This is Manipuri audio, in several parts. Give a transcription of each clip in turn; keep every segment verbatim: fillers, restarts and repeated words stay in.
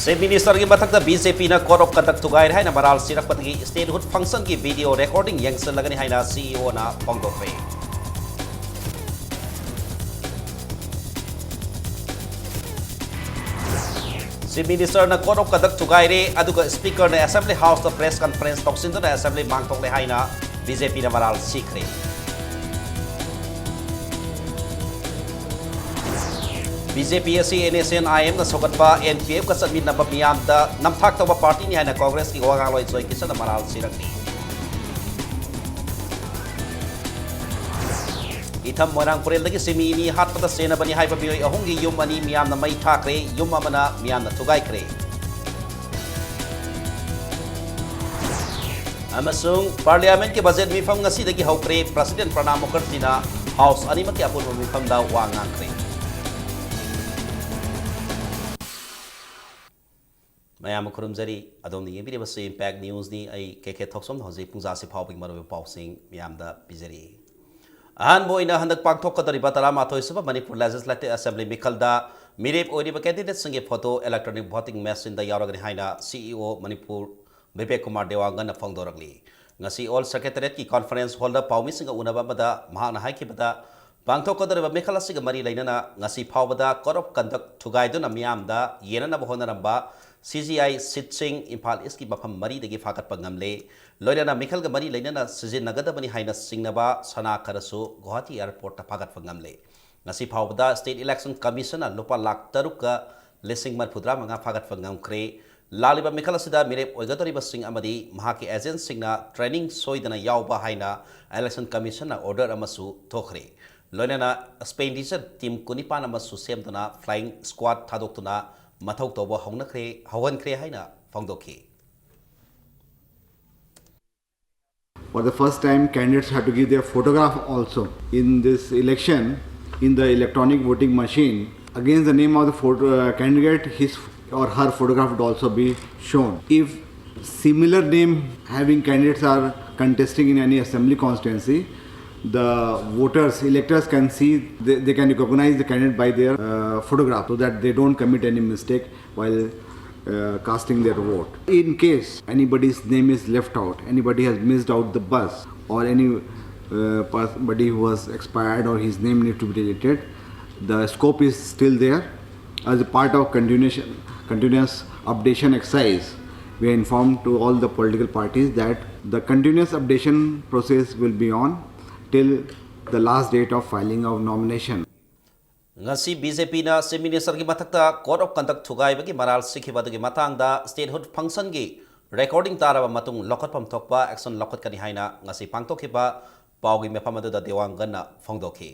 Chief Minister ꯒꯤ ꯃꯊꯛꯇ B J P ꯅ Code of Conduct ꯊꯨꯒꯥꯏꯔꯦ ꯍꯥꯏꯅ ꯃꯔꯥꯜ ꯁꯤꯔꯛꯄꯗꯒꯤ statehood function ꯒꯤ video recording ꯌꯦꯡꯁꯤꯜꯂꯒꯅꯤ ꯍꯥꯏꯅ C E O ꯅ ꯐꯣꯡꯗꯣꯛꯈ꯭ꯔꯦ꯫ Chief Minister ꯅ Code of Conduct ꯊꯨꯒꯥꯏꯔꯦ, ꯑꯗꯨꯒ Speaker ꯅ Assembly House ꯇ press conference ꯇꯧꯁꯤꯟꯗꯨꯅ Assembly ꯃꯥꯡꯊꯣꯛꯂꯦ ꯍꯥꯏꯅ B J P ꯅ ꯃꯔꯥꯜ ꯁꯤꯈ꯭ꯔꯦ꯫ B J P ꯑꯁꯤ N S C N I M ꯅ ꯁꯧꯒꯠꯄ N P F ꯀ ꯆꯠꯃꯤꯟꯅꯕ ꯃꯤꯌꯥꯝꯗ ꯅꯝꯊꯥꯛ ꯇꯧꯕ party ꯅꯤ ꯍꯥꯏꯅ Congress ꯀꯤ ꯋꯥ ꯉꯥꯡꯂꯣꯏ ꯖꯣꯏ ꯀꯤꯁꯟꯅ ꯃꯔꯥꯜ ꯁꯤꯔꯛꯂꯤ꯫ ꯏꯊꯝ ꯃꯣꯏꯔꯥꯡ ꯄꯨꯔꯦꯜꯗꯒꯤ ꯁꯤꯃꯤ ꯑꯅꯤ ꯍꯥꯠꯄꯗ ꯁꯦꯟꯅꯕꯅꯤ ꯍꯥꯏꯕ ꯃꯤꯑꯣꯏ ꯑꯍꯨꯝꯒꯤ ꯌꯨꯝ ꯑꯅꯤ ꯃꯤꯌꯥꯝꯅ ꯃꯩ ꯊꯥꯈ꯭ꯔꯦ, ꯌꯨꯝ ꯑꯃꯅ ꯃꯤꯌꯥꯝꯅ ꯊꯨꯒꯥꯏꯈ꯭ꯔꯦ꯫ ꯑꯃꯁꯨꯡ Parliament ꯀꯤ budget ꯃꯤꯐꯝ ꯉꯁꯤꯗꯒꯤ ꯍꯧꯈ꯭ꯔꯦ꯫ President ꯄ꯭ꯔꯅꯥꯕ ꯃꯨꯈꯔꯖꯤꯅ House ꯑꯅꯤꯃꯛꯀꯤ ꯑꯄꯨꯟꯕ ꯃꯤꯐꯝꯗ ꯋꯥ ꯉꯥꯡꯈ꯭ꯔꯦ꯫ ꯃꯌꯥꯝꯕꯨ ꯈꯨꯔꯨꯝꯖꯔꯤ꯫ ꯑꯗꯣꯝꯅ ꯌꯦꯡꯕꯤꯔꯤꯕꯁꯤ Impact News ꯅꯤ꯫ ꯑꯩ ꯀꯦ ꯀꯦ ꯊꯣꯛꯆꯣꯝꯅ ꯍꯧꯖꯤꯛ ꯄꯨꯡꯖꯥꯁꯤ ꯐꯥꯎꯕꯒꯤ ꯃꯔꯨꯑꯣꯏꯕ ꯄꯥꯎꯁꯤꯡ ꯃꯤꯌꯥꯝꯗ ꯄꯤꯖꯔꯤ꯫ ꯑꯍꯥꯟꯕ ꯑꯣꯏꯅ ꯍꯟꯗꯛ ꯄꯥꯡꯊꯣꯛꯀꯗꯧꯔꯤꯕ ꯇꯔꯥꯃꯥꯊꯣꯏ ꯁꯨꯕ ꯃꯅꯤꯄꯨꯔ Legislative Assembly ꯃꯤꯈꯜꯗ ꯃꯤꯔꯦꯞ ꯑꯣꯏꯔꯤꯕ candidate ꯁꯤꯡꯒꯤ photo electronic voting machine ꯗ ꯌꯥꯎꯔꯒꯅꯤ ꯍꯥꯏꯅ C E O Manipur Bibek Kumar ꯗꯦꯋꯥꯡꯒꯟꯅ ꯐꯣꯡꯗꯣꯔꯛꯂꯤ꯫ ꯉꯁꯤ Old Secretariat ꯀꯤ conference hall ꯗ ꯄꯥꯎꯃꯤꯁꯤꯡꯒ ꯎꯅꯕ ꯑꯃꯗ ꯃꯍꯥꯛꯅ ꯍꯥꯏꯈꯤꯕꯗ, ꯄꯥꯡꯊꯣꯛꯀꯗꯧꯔꯤꯕ ꯃꯤꯈꯜ ꯑꯁꯤꯒ ꯃꯔꯤ ꯂꯩꯅꯅ ꯉꯁꯤ ꯐꯥꯎꯕꯗ Code of Conduct ꯊꯨꯒꯥꯏꯗꯨꯅ ꯃꯤꯌꯥꯝꯗ ꯌꯦꯟꯅꯅꯕ ꯍꯣꯠꯅꯔꯝꯕ C G I ꯁꯤꯠꯁꯤꯡ Imphal East ꯀꯤ ꯃꯐꯝ ꯃꯔꯤꯗꯒꯤ ꯐꯥꯒꯠꯄ ꯉꯝꯂꯦ꯫ ꯂꯣꯏꯅꯅ ꯃꯤꯈꯜꯒ ꯃꯔꯤ ꯂꯩꯅꯅ ꯁꯤꯖꯤꯟꯅꯒꯗꯕꯅꯤ ꯍꯥꯏꯅ ꯆꯤꯡꯅꯕ ꯁꯅꯥ ꯈꯔꯁꯨ ꯒꯨꯋꯥꯍꯥꯇꯤ airport ꯇ ꯐꯥꯒꯠꯄ ꯉꯝꯂꯦ꯫ ꯉꯁꯤ ꯐꯥꯎꯕꯗ State Election Commission ꯅ ꯂꯨꯄꯥ ꯂꯥꯈ ꯇꯔꯨꯛꯀ ꯂꯤꯁꯤꯡ ꯃꯔꯤꯐꯨꯇꯔꯥ ꯃꯉꯥ ꯐꯥꯒꯠꯄ ꯉꯝꯈ꯭ꯔꯦ꯫ ꯂꯥꯛꯂꯤꯕ ꯃꯤꯈꯜ ꯑꯁꯤꯗ ꯃꯤꯔꯦꯞ ꯑꯣꯏꯒꯗꯧꯔꯤꯕꯁꯤꯡ ꯑꯃꯗꯤ ꯃꯍꯥꯛꯀꯤ agent ꯁꯤꯡꯅ training ꯁꯣꯏꯗꯅ ꯌꯥꯎꯕ ꯍꯥꯏꯅ Election Commission ꯅ order ꯑꯃꯁꯨ ꯊꯣꯛꯈ꯭ꯔꯦ꯫ ꯂꯣꯏꯅꯅ expenditure team ꯀꯨꯟꯅꯤꯄꯥꯟ ꯑꯃꯁꯨ ꯁꯦꯝꯗꯨꯅ flying squad ꯊꯥꯗꯣꯛꯇꯨꯅ ꯃꯊꯧ ꯇꯧꯕ ꯍꯧꯅꯈ꯭ꯔꯦ, ꯍꯧꯍꯟꯈ꯭ꯔꯦ ꯍꯥꯏꯅ ꯐꯣꯡꯗꯣꯛꯈꯤ꯫ For the first time, candidates have to give their photograph also in this election, in the electronic voting machine. Against the name of the photo, uh, candidate, his or her photograph would also be shown. If similar name having candidates are contesting in any assembly constituency, the voters, electors can see, they, they can recognize the candidate by their uh, photograph, so that they don't commit any mistake while uh, casting their vote. In case anybody's name is left out, anybody has missed out the bus, or any uh, somebody who has expired or his name need to be deleted, the scope is still there. As a part of continuation, continuous updation exercise, we are informed to all the political parties that the continuous updation process will be on till the last date of filing of nomination. ꯉꯁꯤ ꯕꯤ ꯖꯦ ꯄꯤꯅ ꯆꯤꯐ ꯃꯤꯅꯤꯁꯇꯔꯒꯤ ꯃꯊꯛꯇ ꯀꯣꯗ ꯑꯣꯐ ꯀꯟꯗꯛ ꯊꯨꯒꯥꯏꯕꯒꯤ ꯃꯔꯥꯜ ꯁꯤꯈꯤꯕ ꯑꯗꯨꯒꯤ ꯃꯇꯥꯡꯗ ꯁ꯭ꯇꯦꯠꯍꯨꯗ ꯐꯪꯁꯟꯒꯤ ꯔꯦꯀꯣꯔꯗꯤꯡ ꯇꯥꯔꯕ ꯃꯇꯨꯡ ꯂꯧꯈꯠꯐꯝ ꯊꯣꯛꯄ ꯑꯦꯛꯁꯟ ꯂꯧꯈꯠꯀꯅꯤ ꯍꯥꯏꯅ ꯉꯁꯤ ꯄꯥꯡꯊꯣꯛꯈꯤꯕ ꯄꯥꯎꯒꯤ ꯃꯤꯐꯝ ꯑꯗꯨꯗ ꯗꯦꯋꯥꯡꯒꯟꯅ ꯐꯣꯡꯗꯣꯛꯈꯤ꯫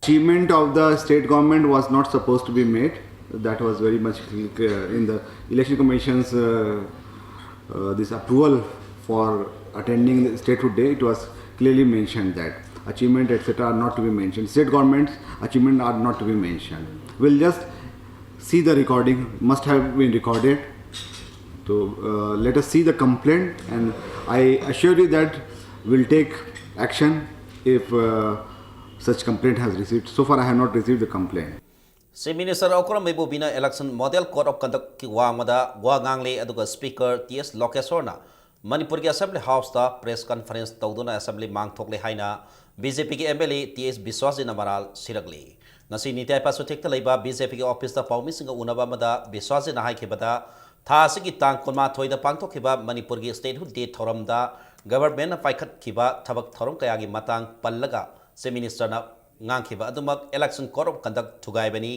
Achievement of the state government was not supposed to be made. That was very much clear in the Election Commission's uh, uh, this approval for attending the Statehood Day. It was clearly mentioned that achievement, et cetera, are not to be mentioned. State government's achievement are not to be mentioned. We'll just see the recording. Must have been recorded. So uh, let us see the complaint, and I assure you that we'll take action if uh, such complaint has received. So far, I have not received the complaint. Chief minister Okram ꯃꯩꯕꯨꯕꯤꯅ ꯏꯂꯦꯛꯁꯟ ꯃꯣꯗꯦꯜ ꯀꯣꯗ ꯑꯣꯐ ꯀꯟꯗꯛꯀꯤ ꯋꯥꯡꯃꯗ ꯋꯥ ꯉꯥꯡꯂꯦ, ꯑꯗꯨꯒ ꯁ꯭ꯄꯤꯀꯔ ꯇꯤ ꯑꯦꯁ ꯂꯣꯀꯦꯁꯣꯔꯅ ꯃꯅꯤꯄꯨꯔꯒꯤ ꯑꯦꯁꯦꯝꯕ꯭ꯂꯤ ꯍꯥꯎꯁꯇ ꯄ꯭ꯔꯦꯁ ꯀꯟꯐꯔꯦꯟꯁ ꯇꯧꯗꯨꯅ ꯑꯦꯁꯦꯝꯕ꯭ꯂꯤ ꯃꯥꯡꯊꯣꯛꯂꯦ ꯍꯥꯏꯅ ꯕꯤ ꯖꯦ ꯄꯤꯒꯤ M L A T S ꯕꯤꯁ꯭ꯋꯥꯁꯖꯤꯠꯅ ꯃꯔꯥꯜ ꯁꯤꯔꯛꯂꯤ꯫ ꯉꯁꯤ ꯅꯤꯇꯤ ꯑꯥꯌꯣꯒ ꯄꯥꯁꯨꯊꯦꯛꯇ ꯂꯩꯕ ꯕꯤ ꯖꯦ ꯄꯤꯒꯤ ꯑꯣꯐꯤꯁꯇ ꯄꯥꯎꯃꯤꯁꯤꯡꯒ ꯎꯅꯕ ꯑꯃꯗ ꯕꯤꯁ꯭ꯋꯥꯁꯖꯤꯠꯅ ꯍꯥꯏꯈꯤꯕꯗ, ꯊꯥ ꯑꯁꯤꯒꯤ ꯇꯥꯡ ꯀꯨꯟꯃꯥꯊꯣꯏꯗ ꯄꯥꯡꯊꯣꯛꯈꯤꯕ ꯃꯅꯤꯄꯨꯔꯒꯤ ꯁ꯭ꯇꯦꯠꯍꯨꯗ ꯗꯦ ꯊꯧꯔꯝꯗ ꯒꯚꯔꯟꯃꯦꯟꯠꯅ ꯄꯥꯏꯈꯠꯈꯤꯕ ꯊꯕꯛ ꯊꯧꯔꯝ ꯀꯌꯥꯒꯤ ꯃꯇꯥꯡ ꯄꯜꯂꯒ ꯆꯤꯐ ꯃꯤꯅꯤꯁꯇꯔꯅ ꯉꯥꯡꯈꯤꯕ ꯑꯗꯨꯃꯛ ꯏꯂꯦꯛꯁꯟ ꯀꯣꯗ ꯑꯣꯐ ꯀꯟꯗꯛ ꯊꯨꯒꯥꯏꯕꯅꯤ꯫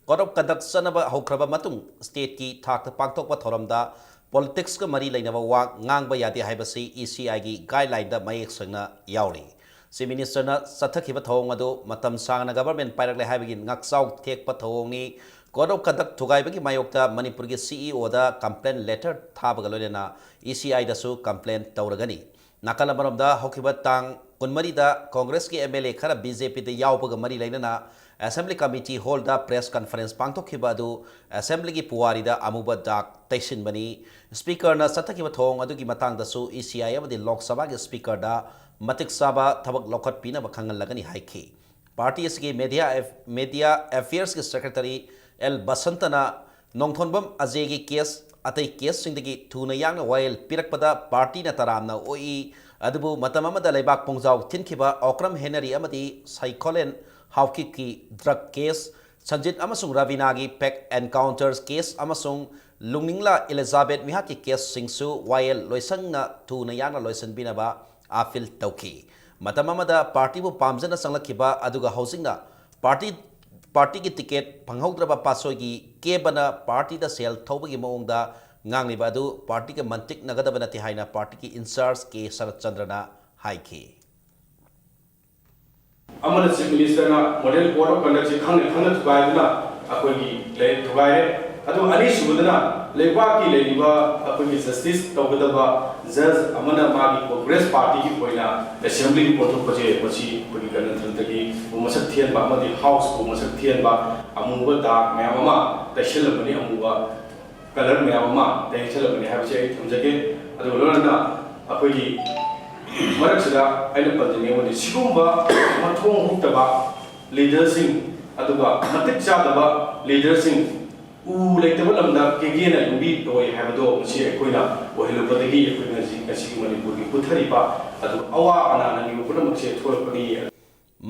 ꯀꯣꯗ ꯑꯣꯐ ꯀꯟꯗꯛ ꯆꯠꯅꯕ ꯍꯧꯈ꯭ꯔꯕ ꯃꯇꯨꯡ ꯁ꯭ꯇꯦꯠꯀꯤ ꯊꯥꯛꯇ ꯄꯥꯡꯊꯣꯛꯄ ꯊꯧꯔꯝꯗ ꯄꯣꯂꯤꯇꯤꯛꯁꯀ ꯃꯔꯤ ꯂꯩꯅꯕ ꯋꯥ ꯉꯥꯡꯕ ꯌꯥꯗꯦ ꯍꯥꯏꯕꯁꯤ ꯏ ꯁꯤ ꯑꯥꯏꯒꯤ ꯒꯥꯏꯗꯂꯥꯏꯟꯗ ꯃꯌꯦꯛ ꯁꯦꯡꯅ ꯌꯥꯎꯔꯤ꯫ ꯆꯤꯐ ꯃꯤꯅꯤꯁꯇꯔꯅ ꯆꯠꯊꯈꯤꯕ ꯊꯧꯑꯣꯡ ꯑꯗꯨ ꯃꯇꯝ ꯁꯥꯡꯅ ꯒꯚꯔꯟꯃꯦꯟꯠ ꯄꯥꯏꯔꯛꯂꯦ ꯍꯥꯏꯕꯒꯤ ꯉꯥꯛꯆꯥꯎ ꯊꯦꯛꯄ ꯊꯧꯑꯣꯡꯅꯤ꯫ ꯀꯣꯗ ꯑꯣꯐ ꯀꯟꯗꯛ ꯊꯨꯒꯥꯏꯕꯒꯤ ꯃꯥꯌꯣꯛꯇ ꯃꯅꯤꯄꯨꯔꯒꯤ ꯁꯤ ꯏ ꯑꯣꯗ ꯀꯝꯄ꯭ꯂꯦꯟ ꯂꯦꯇꯔ ꯊꯥꯕꯒ ꯂꯣꯏꯅꯅ ꯏ ꯁꯤ ꯑꯥꯏꯗꯁꯨ ꯀꯝꯄ꯭ꯂꯦꯟ ꯇꯧꯔꯒꯅꯤ꯫ ꯅꯥꯀꯜ ꯑꯃꯔꯣꯝꯗ ꯍꯧꯈꯤꯕ ꯇꯥꯡ ꯀꯨꯟꯃꯔꯤꯗ ꯀꯣꯡꯒ꯭ꯔꯦꯁꯀꯤ ꯑꯦꯝ ꯑꯦꯜ ꯑꯦ ꯈꯔ ꯕꯤ ꯖꯦ ꯄꯤꯗ ꯌꯥꯎꯕꯒ ꯃꯔꯤ ꯂꯩꯅꯅ ꯑꯦꯁꯦꯝꯕ꯭ꯂꯤ ꯀꯃꯤꯇꯤ ꯍꯣꯜꯗ ꯄ꯭ꯔꯦꯁ ꯀꯟꯐꯔꯦꯟꯁ ꯄꯥꯡꯊꯣꯛꯈꯤꯕ ꯑꯗꯨ ꯑꯦꯁꯦꯝꯕ꯭ꯂꯤꯒꯤ ꯄꯨꯋꯥꯔꯤꯗ ꯑꯃꯨꯕ ꯗꯥꯛ ꯇꯩꯁꯤꯟꯕꯅꯤ꯫ ꯁ꯭ꯄꯤꯀꯔꯅ ꯆꯠꯊꯈꯤꯕ ꯊꯧꯑꯣꯡ ꯑꯗꯨꯒꯤ ꯃꯇꯥꯡꯗꯁꯨ ꯏ ꯁꯤ ꯑꯥꯏ ꯑꯃꯗꯤ ꯂꯣꯛ ꯁꯚꯥꯒꯤ ꯁ꯭ꯄꯤꯀꯔꯗ ꯃꯇꯤꯛ ꯆꯥꯕ ꯊꯕꯛ ꯂꯧꯈꯠꯄꯤꯅꯕ ꯈꯪꯍꯜꯂꯒꯅꯤ ꯍꯥꯏꯈꯤ꯫ ꯄꯥꯔꯇꯤ ꯑꯁꯤꯒꯤ ꯃꯦꯗꯤꯌꯥ ꯑꯦꯐ-, ꯃꯦꯗꯤꯌꯥ ꯑꯦꯐꯤꯌꯔꯁꯀꯤ ꯁꯦꯀ꯭ꯔꯦꯇꯔꯤ ꯑꯦꯜ ꯕꯁꯟꯇꯅ ꯅꯣꯡꯊꯣꯟꯕꯝ ꯑꯖꯦꯒꯤ ꯀꯦꯁ, ꯑꯇꯩ ꯀꯦꯁꯁꯤꯡꯗꯒꯤ ꯊꯨꯅ ꯌꯥꯡꯅ ꯋꯥꯌꯦꯜ ꯄꯤꯔꯛꯄꯗ ꯄꯥꯔꯇꯤꯅ ꯇꯔꯥꯝꯅ ꯑꯣꯛꯏ꯫ ꯑꯗꯨꯕꯨ ꯃꯇꯝ ꯑꯃꯗ ꯂꯩꯕꯥꯛ ꯄꯨꯡꯖꯥꯎ ꯊꯤꯟꯈꯤꯕ ꯑꯣꯀ꯭ꯔꯝ ꯍꯦꯅꯔꯤ ꯑꯃꯗꯤ ꯁꯩꯈꯣꯂꯦꯟ ꯍꯥꯎꯀꯤꯞꯀꯤ ꯗ꯭ꯔꯒ ꯀꯦꯁ, ꯁꯟꯖꯤꯠ ꯑꯃꯁꯨꯡ ꯔꯕꯤꯅꯥꯒꯤ ꯐꯦꯛ ꯑꯦꯟꯀꯥꯎꯟꯇꯔ ꯀꯦꯁ ꯑꯃꯁꯨꯡ ꯂꯨꯡꯅꯤꯡꯂꯥ ꯏꯂꯤꯖꯥꯕꯦꯊ ꯃꯤꯍꯥꯠꯀꯤ ꯀꯦꯁꯁꯤꯡꯁꯨ ꯋꯥꯌꯦꯜ ꯂꯣꯏꯁꯪꯅ ꯊꯨꯅ ꯌꯥꯡꯅ ꯂꯣꯏꯁꯤꯟꯕꯤꯅꯕ ꯑꯥꯄꯤꯜ ꯇꯧꯈꯤ꯫ ꯃꯇꯝ ꯑꯃꯗ ꯄꯥꯔꯇꯤꯕꯨ ꯄꯥꯝꯖꯅ ꯆꯪꯂꯛꯈꯤꯕ ꯑꯗꯨꯒ ꯍꯧꯖꯤꯛꯅ ꯄꯥꯔꯇꯤ, ꯄꯥꯔꯇꯤꯒꯤ ꯇꯤꯀꯦꯠ ꯐꯪꯍꯧꯗ꯭ꯔꯕ ꯄꯥꯠꯁꯣꯏꯒꯤ ꯀꯦꯕꯅ ꯄꯥꯔꯇꯤꯗ ꯁꯦꯜ ꯊꯧꯕꯒꯤ ꯃꯑꯣꯡꯗ ꯉꯥꯡꯂꯤꯕ ꯑꯗꯨ ꯄꯥꯔꯇꯤꯒ ꯃꯟꯇꯤꯛꯅꯒꯗꯕ ꯅꯠꯇꯦ ꯍꯥꯏꯅ ꯄꯥꯔꯇꯤꯒꯤ ꯏꯟꯆꯥꯔꯖ ꯀꯦ ꯁꯔꯠꯆꯟꯗ꯭ꯔꯅ ꯍꯥꯏꯈꯤ꯫ ꯑꯃꯅ ꯆꯤꯐ ꯃꯤꯅꯤꯁꯇꯔꯅ ꯃꯣꯗꯦꯜ ꯀꯣꯗ ꯑꯣꯐ ꯀꯟꯗꯛꯁꯦ ꯈꯪꯅ ꯈꯪꯅ ꯊꯨꯒꯥꯏꯗꯨꯅ ꯑꯩꯈꯣꯏꯒꯤ ꯂꯩ-, ꯊꯨꯒꯥꯏꯔꯦ꯫ ꯑꯗꯨ ꯑꯅꯤꯁꯨꯕꯗꯅ ꯂꯩꯕꯥꯛꯀꯤ ꯂꯩꯔꯤꯕ ꯑꯩꯈꯣꯏꯒꯤ ꯖꯁꯇꯤꯁ ꯇꯧꯒꯗꯕ ꯖꯖ ꯑꯃꯅ ꯃꯥꯒꯤ ꯀꯣꯡꯒ꯭ꯔꯦꯁ ꯄꯥꯔꯇꯤꯒꯤ ꯑꯣꯏꯅ ꯑꯦꯁꯦꯝꯕ꯭ꯂꯤꯒꯤ ꯑꯣꯟꯊꯣꯛꯄꯁꯦ ꯃꯁꯤ ꯑꯩꯈꯣꯏꯒꯤ ꯒꯅꯇꯟꯇ꯭ꯔꯒꯤ ꯃꯁꯛ ꯊꯤꯍꯟꯕ ꯑꯃꯗꯤ ꯍꯥꯎꯁꯄꯨ ꯃꯁꯛ ꯊꯤꯍꯟꯕ ꯑꯃꯨꯕ ꯗꯥꯛ ꯃꯌꯥꯝ ꯑꯃ ꯇꯩꯁꯜꯂꯝꯕꯅꯤ, ꯑꯃꯨꯕ ꯀꯂꯔ ꯃꯌꯥꯝ ꯑꯃ ꯇꯩꯁꯜꯂꯝꯕꯅꯤ ꯍꯥꯏꯕꯁꯤ ꯑꯩ ꯊꯝꯖꯒꯦ꯫ ꯑꯗꯨꯒ ꯂꯣꯏꯅꯅ ꯑꯩꯈꯣꯏꯒꯤ ꯃꯔꯛꯁꯤꯗ ꯑꯩꯅ ꯄꯟꯖꯅꯤꯡꯕꯗꯤ ꯁꯤꯒꯨꯝꯕ ꯃꯊꯣꯡ ꯍꯨꯛꯇꯕ ꯂꯤꯗꯔꯁꯤꯡ ꯑꯗꯨꯒ ꯃꯇꯤꯛ ꯆꯥꯗꯕ ꯂꯤꯗꯔꯁꯤꯡ ꯎ ꯂꯩꯇꯕ ꯂꯝꯗ ꯀꯦꯒꯦꯅ ꯌꯨꯝꯕꯤ ꯇꯧꯏ ꯍꯥꯏꯕꯗꯣ ꯃꯁꯤ ꯑꯩꯈꯣꯏꯅ ꯑꯣꯏꯍꯜꯂꯨꯕꯗꯒꯤ ꯑꯩꯈꯣꯏ ꯉꯁꯤ, ꯉꯁꯤꯒꯤ ꯃꯅꯤꯄꯨꯔꯒꯤ ꯄꯨꯊꯔꯤꯕ ꯑꯗꯨꯒ ꯑꯋꯥ ꯑꯅꯥ ꯅꯪꯂꯤꯕ ꯄꯨꯝꯅꯃꯛꯁꯦ ꯊꯣꯛꯂꯛꯄꯅꯤ꯫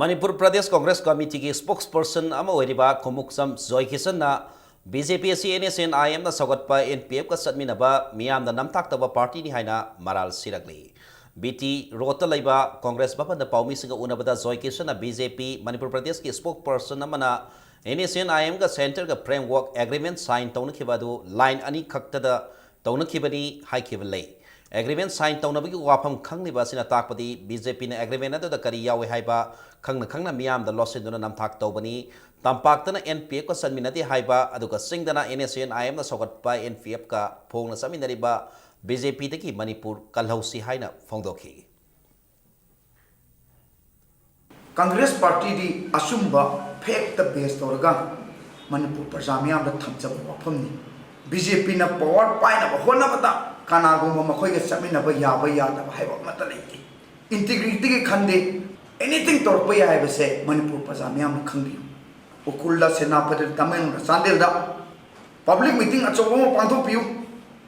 ꯃꯅꯤꯄꯨꯔ ꯄ꯭ꯔꯗꯦꯁ ꯀꯣꯡꯒ꯭ꯔꯦꯁ ꯀꯃꯤꯇꯤꯒꯤ ꯁ꯭ꯄꯣꯛꯁꯄꯔꯁꯟ ꯑꯃ ꯑꯣꯏꯔꯤꯕ ꯈꯨꯃꯨꯛꯆꯝ ꯖꯣꯏꯀꯤꯁꯟꯅ ꯕꯤ ꯖꯦ ꯄꯤ ꯑꯁꯤ ꯑꯦꯟ ꯑꯦꯁ ꯑꯦꯟ ꯑꯥꯏ ꯑꯦꯝꯅ ꯁꯧꯒꯠꯄ ꯑꯦꯟ ꯄꯤ ꯑꯦꯐꯀ ꯆꯠꯃꯤꯟꯅꯕ ꯃꯤꯌꯥꯝꯅ ꯅꯝꯊꯥꯛ ꯇꯧꯕ ꯄꯥꯔꯇꯤꯅꯤ ꯍꯥꯏꯅ ꯃꯔꯥꯜ ꯁꯤꯔꯛꯂꯤ꯫ ꯕꯤ ꯇꯤ ꯔꯣꯗꯇ ꯂꯩꯕ ꯀꯣꯡꯒ꯭ꯔꯦꯁ ꯚꯕꯟꯗ ꯄꯥꯎꯃꯤꯁꯤꯡꯒ ꯎꯅꯕꯗ ꯖꯣꯏꯀꯤꯁꯟꯅ ꯕꯤ ꯖꯦ ꯄꯤ ꯃꯅꯤꯄꯨꯔ ꯄ꯭ꯔꯗꯦꯁꯀꯤ ꯁ꯭ꯄꯣꯛꯁꯄꯔꯁꯟ ꯑꯃꯅ ꯑꯦꯟ ꯑꯦꯁ ꯑꯦꯟ ꯑꯥꯏ ꯑꯦꯝꯒ ꯁꯦꯟꯇꯔꯒ ꯐ꯭ꯔꯦꯝꯋꯔꯛ ꯑꯦꯒ꯭ꯔꯤꯃꯦꯟ ꯁꯥꯏꯟ ꯇꯧꯅꯈꯤꯕ ꯑꯗꯨ ꯂꯥꯏꯟ ꯑꯅꯤ ꯈꯛꯇꯗ ꯇꯧꯅꯈꯤꯕꯅꯤ ꯍꯥꯏꯈꯤꯕ ꯂꯩ꯫ ꯑꯦꯒ꯭ꯔꯤꯃꯦꯟ ꯁꯥꯏꯟ ꯇꯧꯅꯕꯒꯤ ꯋꯥꯐꯝ ꯈꯪꯂꯤꯕ ꯑꯁꯤꯅ ꯇꯥꯛꯄꯗꯤ ꯕꯤ ꯖꯦ ꯄꯤꯅ ꯑꯦꯒ꯭ꯔꯤꯃꯦꯟ ꯑꯗꯨꯗ ꯀꯔꯤ ꯌꯥꯎꯏ ꯍꯥꯏꯕ ꯈꯪꯅ ꯈꯪꯅ ꯃꯤꯌꯥꯝꯗ ꯂꯣꯠꯁꯤꯟꯗꯨꯅ ꯅꯝꯊꯥꯛ ꯇꯧꯕꯅꯤ꯫ ꯇꯝꯄꯥꯛꯇꯅ ꯑꯦꯟ ꯄꯤ ꯑꯦꯐꯀ ꯆꯟꯃꯤꯟꯅꯗꯦ ꯍꯥꯏꯕ, ꯑꯗꯨꯒ ꯆꯤꯡꯗꯅ ꯑꯦꯟ ꯑꯦꯁ ꯑꯦꯟ ꯑꯥꯏ ꯑꯦꯝꯅ ꯁꯧꯒꯠꯄ ꯑꯦꯟ ꯄꯤ ꯑꯦꯐꯀ ꯐꯣꯡꯅ ꯆꯠꯃꯤꯟꯅꯔꯤꯕ ꯕꯤ ꯖꯦ ꯄꯤꯗꯒꯤ ꯃꯅꯤꯄꯨꯔ ꯀꯜꯍꯧꯁꯤ ꯍꯥꯏꯅ ꯐꯣꯡꯗꯣꯛꯈꯤ꯫ ꯀꯪꯒ꯭ꯔꯦꯁ ꯄꯥꯔꯇꯤꯗꯤ ꯑꯆꯨꯝꯕ ꯐꯦꯛꯇ ꯕꯦꯁ ꯇꯧꯔꯒ ꯃꯅꯤꯄꯨꯔ ꯄ꯭ꯔꯖꯥ ꯃꯤꯌꯥꯝꯗ ꯊꯝꯖꯕ ꯋꯥꯐꯝꯅꯤ꯫ ꯕꯤ ꯖꯦ ꯄꯤꯅ ꯄꯋꯥꯔ ꯄꯥꯏꯅꯕ ꯍꯣꯠꯅꯕꯗ ꯀꯅꯥꯒꯨꯝꯕ ꯃꯈꯣꯏꯒ ꯆꯠꯃꯤꯟꯅꯕ ꯌꯥꯕ ꯌꯥꯗꯕ ꯍꯥꯏꯕ ꯑꯃꯠꯇ ꯂꯩꯇꯦ꯫ ꯏꯟꯇꯤꯒ꯭ꯔꯤꯇꯤꯒꯤ ꯈꯟꯗꯦ, ꯑꯦꯅꯤꯊꯤꯡ ꯇꯧꯔꯛꯄ ꯌꯥꯏ ꯍꯥꯏꯕꯁꯦ ꯃꯅꯤꯄꯨꯔ ꯄ꯭ꯔꯖꯥ ꯃꯤꯌꯥꯝꯅ ꯈꯪꯕꯤꯌꯨ꯫ ꯎꯈ꯭ꯔꯨꯜꯗ, ꯁꯦꯅꯥꯄꯇꯤꯗ, ꯇꯃꯦꯡꯂꯣꯡꯗ, ꯆꯥꯟꯗꯦꯜꯗ ꯄꯕ꯭ꯂꯤꯛ ꯃꯤꯇꯤꯡ ꯑꯆꯧꯕ ꯑꯃ ꯄꯥꯡꯊꯣꯛꯄꯤꯌꯨ꯫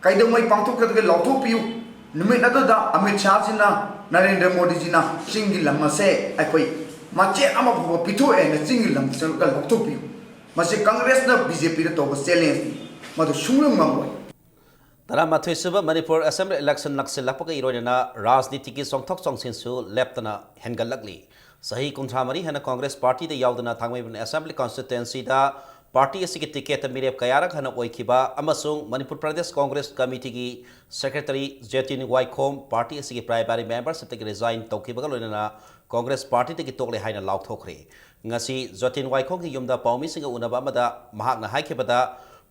ꯀꯩꯗꯧꯉꯩ ꯄꯥꯡꯊꯣꯛꯀꯗꯒꯦ ꯂꯥꯎꯊꯣꯛꯄꯤꯌꯨ꯫ ꯅꯨꯃꯤꯠ ꯑꯗꯨꯗ ꯑꯃꯤꯠ ꯁꯥꯍꯖꯤꯅ, ꯅꯔꯦꯟꯗ꯭ꯔ ꯃꯣꯗꯤꯖꯤꯅ ꯆꯤꯡꯒꯤ ꯂꯝ ꯑꯁꯦ ꯑꯩꯈꯣꯏ ꯃꯆꯦꯠ ꯑꯃ ꯐꯥꯎꯕ ꯄꯤꯊꯣꯛꯑꯦꯅ ꯆꯤꯡꯒꯤ ꯂꯝ ꯆꯪꯂꯒ ꯂꯥꯎꯊꯣꯛꯄꯤꯌꯨ꯫ ꯃꯁꯤ ꯀꯪꯒ꯭ꯔꯦꯁꯅ ꯕꯤ ꯖꯦ ꯄꯤꯗ ꯇꯧꯕ ꯆꯦꯂꯦꯟꯖꯅꯤ꯫ ꯃꯗꯨ ꯁꯨꯡꯂꯝ ꯉꯝꯂꯣꯏ꯫ ꯇꯔꯥꯃꯥꯊꯣꯏ ꯁꯨꯕ ꯃꯅꯤꯄꯨꯔ ꯑꯦꯁꯦꯝꯕ꯭ꯂꯤ ꯏꯂꯦꯛꯁꯟ ꯅꯛꯁꯤꯜꯂꯛꯄꯒ ꯏꯔꯣꯏꯅꯅ ꯔꯥꯖꯅꯤꯇꯤꯒꯤ ꯆꯣꯡꯊꯣꯛ ꯆꯣꯡꯁꯤꯟꯁꯨ ꯂꯦꯞꯇꯅ ꯍꯦꯟꯒꯠꯂꯛꯂꯤ꯫ ꯆꯍꯤ ꯀꯨꯟꯊ꯭ꯔꯥ ꯃꯔꯤ ꯍꯦꯟꯅ ꯀꯪꯒ꯭ꯔꯦꯁ ꯄꯥꯔꯇꯤꯗ ꯌꯥꯎꯗꯨꯅ ꯊꯥꯡꯃꯩꯕꯟ ꯑꯦꯁꯦꯝꯕ꯭ꯂꯤ ꯀꯟꯁꯇꯤꯇ꯭ꯋꯦꯟꯁꯤꯗ ꯄꯥꯔꯇꯤ ꯑꯁꯤꯒꯤ ꯇꯤꯀꯦꯠꯇ ꯃꯤꯔꯦꯞ ꯀꯌꯥꯔꯛ ꯍꯟꯅ ꯑꯣꯏꯈꯤꯕ ꯑꯃꯁꯨꯡ ꯃꯅꯤꯄꯨꯔ ꯄ꯭ꯔꯗꯦꯁ ꯀꯪꯒ꯭ꯔꯦꯁ ꯀꯃꯤꯇꯤꯒꯤ ꯁꯦꯀ꯭ꯔꯦꯇꯔꯤ ꯖꯦꯇꯤꯟ ꯋꯥꯏꯈꯣꯝ ꯄꯥꯔꯇꯤ ꯑꯁꯤꯒꯤ ꯄ꯭ꯔꯥꯏꯃꯥꯔꯤ ꯃꯦꯝꯕꯔꯁꯤꯞꯇꯒꯤ ꯔꯤꯖꯥꯏꯟ ꯇꯧꯈꯤꯕꯒ ꯂꯣꯏꯅꯅ ꯀꯪꯒ꯭ꯔꯦꯁ ꯄꯥꯔꯇꯤꯗꯒꯤ ꯇꯣꯛꯂꯦ ꯍꯥꯏꯅ ꯂꯥꯎꯊꯣꯛꯈ꯭ꯔꯦ꯫ ꯉꯁꯤ ꯖꯣꯇꯤꯟ ꯋꯥꯏꯈꯣꯝꯒꯤ ꯌꯨꯝꯗ ꯄꯥꯎꯃꯤꯁꯤꯡꯒ ꯎꯅꯕ ꯑꯃꯗ ꯃꯍꯥꯛꯅ ꯍꯥꯏꯈꯤꯕꯗ,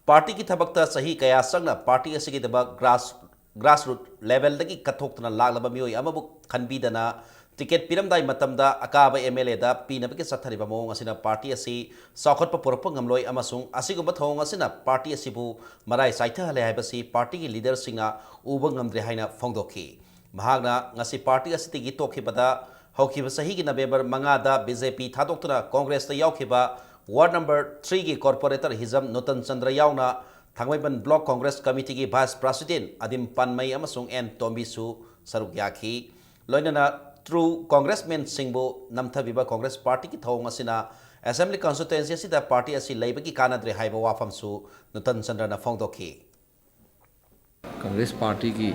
ꯄꯥꯔꯇꯤꯒꯤ ꯊꯕꯛꯇ ꯆꯍꯤ ꯀꯌꯥ ꯆꯪꯅ ꯄꯥꯔꯇꯤ ꯑꯁꯤꯒꯤꯗꯃꯛ ꯒ꯭ꯔꯥꯁ ꯒ꯭ꯔꯥꯁꯔꯨꯠ ꯂꯦꯚꯦꯜꯗꯒꯤ ꯀꯠꯊꯣꯛꯇꯨꯅ ꯂꯥꯛꯂꯕ ꯃꯤꯑꯣꯏ ꯑꯃꯕꯨ ꯈꯟꯕꯤꯗꯅ ꯇꯤꯀꯦꯠ ꯄꯤꯔꯝꯗꯥꯏ ꯃꯇꯝꯗ ꯑꯀꯥꯕ ꯑꯦꯝ ꯑꯦꯜ ꯑꯦꯗ ꯄꯤꯅꯕꯒꯤ ꯆꯠꯊꯔꯤꯕ ꯃꯑꯣꯡ ꯑꯁꯤꯅ ꯄꯥꯔꯇꯤ ꯑꯁꯤ ꯆꯥꯎꯈꯠꯄ ꯄꯨꯔꯛꯄ ꯉꯝꯂꯣꯏ ꯑꯃꯁꯨꯡ ꯑꯁꯤꯒꯨꯝꯕ ꯊꯧꯑꯣꯡ ꯑꯁꯤꯅ ꯄꯥꯔꯇꯤ ꯑꯁꯤꯕꯨ ꯃꯔꯥꯏ ꯆꯥꯏꯊꯍꯜꯂꯦ ꯍꯥꯏꯕꯁꯤ ꯄꯥꯔꯇꯤꯒꯤ ꯂꯤꯗꯔꯁꯤꯡꯅ ꯎꯕ ꯉꯝꯗ꯭ꯔꯦ ꯍꯥꯏꯅ ꯐꯣꯡꯗꯣꯛꯈꯤ꯫ ꯃꯍꯥꯛꯅ ꯉꯁꯤ ꯄꯥꯔꯇꯤ ꯑꯁꯤꯗꯒꯤ ꯇꯣꯛꯈꯤꯕꯗ ꯍꯧꯈꯤꯕ ꯆꯍꯤꯒꯤ ꯅꯕꯦꯝꯕꯔ ꯃꯉꯥꯗ ꯕꯤ ꯖꯦ ꯄꯤ ꯊꯥꯗꯣꯛꯇꯨꯅ ꯀꯪꯒ꯭ꯔꯦꯁꯇ ꯌꯥꯎꯈꯤꯕ ꯋꯥꯔꯗ ꯅꯝꯕꯔ ꯊ꯭ꯔꯤꯒꯤ ꯀꯣꯔꯄꯣꯔꯦꯇꯔ ꯍꯤꯖꯝ ꯅꯨꯇꯟ ꯆꯟꯗ꯭ꯔ ꯌꯥꯎꯅ ꯊꯥꯡꯃꯩꯕꯟ ꯕ꯭ꯂꯣꯛ ꯀꯪꯒ꯭ꯔꯦꯁ ꯀꯃꯤꯇꯤꯒꯤ ꯚꯥꯏꯁ ꯄ꯭ꯔꯁꯤꯗꯦꯟ ꯑꯗꯤꯝ ꯄꯥꯟꯃꯩ ꯑꯃꯁꯨꯡ ꯑꯦꯟ ꯇꯣꯝꯕꯤꯁꯨ ꯁꯔꯨꯛ ꯌꯥꯈꯤ꯫ ꯂꯣꯏꯅꯅ ꯇ꯭ꯔꯨ ꯀꯪꯒ꯭ꯔꯦꯁꯃꯦꯟꯁꯤꯡꯕꯨ ꯅꯝꯊꯕꯤꯕ ꯀꯪꯒ꯭ꯔꯦꯁ ꯄꯥꯔꯇꯤꯒꯤ ꯊꯧꯑꯣꯡ ꯑꯁꯤꯅ ꯑꯦꯁꯦꯝꯕ꯭ꯂꯤ ꯀꯟꯁꯇꯤꯇ꯭ꯋꯦꯟꯁꯤ ꯑꯁꯤꯗ ꯄꯥꯔꯇꯤ ꯑꯁꯤ ꯂꯩꯕꯒꯤ ꯀꯥꯟꯅꯗ꯭ꯔꯦ ꯍꯥꯏꯕ ꯋꯥꯐꯝꯁꯨ ꯅꯨꯇꯟ ꯆꯟꯗ꯭ꯔꯅ ꯐꯣꯡꯗꯣꯛꯈꯤ꯫ ꯀꯪꯒ꯭ꯔꯦꯁ ꯄꯥꯔꯇꯤꯒꯤ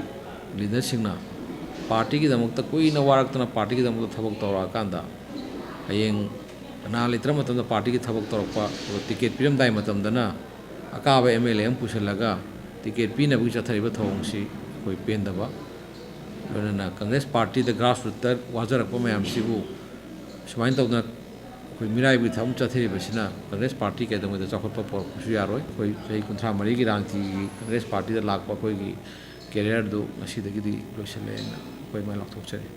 ꯂꯤꯗꯔꯁꯤꯡꯅ ꯄꯥꯔꯇꯤꯒꯤꯗꯃꯛꯇ ꯀꯨꯏꯅ ꯋꯥꯔꯛꯇꯅ ꯄꯥꯔꯇꯤꯒꯤꯗꯃꯛꯇ ꯊꯕꯛ ꯇꯧꯔꯛꯑꯀꯥꯟꯗ, ꯍꯌꯦꯡ ꯀꯅꯥ ꯂꯩꯇ꯭ꯔ ꯃꯇꯝꯗ ꯄꯥꯔꯇꯤꯒꯤ ꯊꯕꯛ ꯇꯧꯔꯛꯄ, ꯑꯗꯨꯒ ꯇꯤꯀꯦꯠ ꯄꯤꯔꯝꯗꯥꯏ ꯃꯇꯝꯗꯅ ꯑꯀꯥꯕ ꯑꯦꯝ ꯑꯦꯜ ꯑꯦ ꯑꯃ ꯄꯨꯁꯤꯜꯂꯒ ꯇꯤꯀꯦꯠ ꯄꯤꯅꯕꯒꯤ ꯆꯠꯊꯔꯤꯕ ꯊꯧꯑꯣꯡꯁꯤ ꯑꯩꯈꯣꯏ ꯄꯦꯟꯗꯕ꯫ ꯂꯣꯏꯅꯅ ꯀꯪꯒ꯭ꯔꯦꯁ ꯄꯥꯔꯇꯤꯗ ꯒ꯭ꯔꯥꯁꯔꯨꯠꯇ ꯋꯥꯖꯔꯛꯄ ꯃꯌꯥꯝꯁꯤꯕꯨ ꯁꯨꯃꯥꯏꯅ ꯇꯧꯗꯅ ꯑꯩꯈꯣꯏ ꯃꯤꯔꯥꯏꯕꯒꯤ ꯊꯕꯛ ꯑꯃ ꯆꯠꯊꯔꯤꯕꯁꯤꯅ ꯀꯪꯒ꯭ꯔꯦꯁ ꯄꯥꯔꯇꯤ ꯀꯩꯗꯧꯉꯩꯗ ꯆꯥꯎꯈꯠꯄ ꯄꯣꯔꯛꯄꯁꯨ ꯌꯥꯔꯣꯏ꯫ ꯑꯩꯈꯣꯏ ꯆꯍꯤ ꯀꯨꯟꯊ꯭ꯔꯥ ꯃꯔꯤꯒꯤ ꯔꯥꯡꯇꯤꯒꯤ ꯀꯪꯒ꯭ꯔꯦꯁ ꯄꯥꯔꯇꯤꯗ ꯂꯥꯛꯄ ꯑꯩꯈꯣꯏꯒꯤ ꯀꯦꯔꯤꯌꯔꯗꯨ ꯉꯁꯤꯗꯒꯤꯗꯤ ꯂꯣꯏꯁꯤꯜꯂꯦꯅ ꯑꯩꯈꯣꯏ ꯑꯗꯨꯃꯥꯏꯅ ꯂꯥꯎꯊꯣꯛꯆꯔꯤ꯫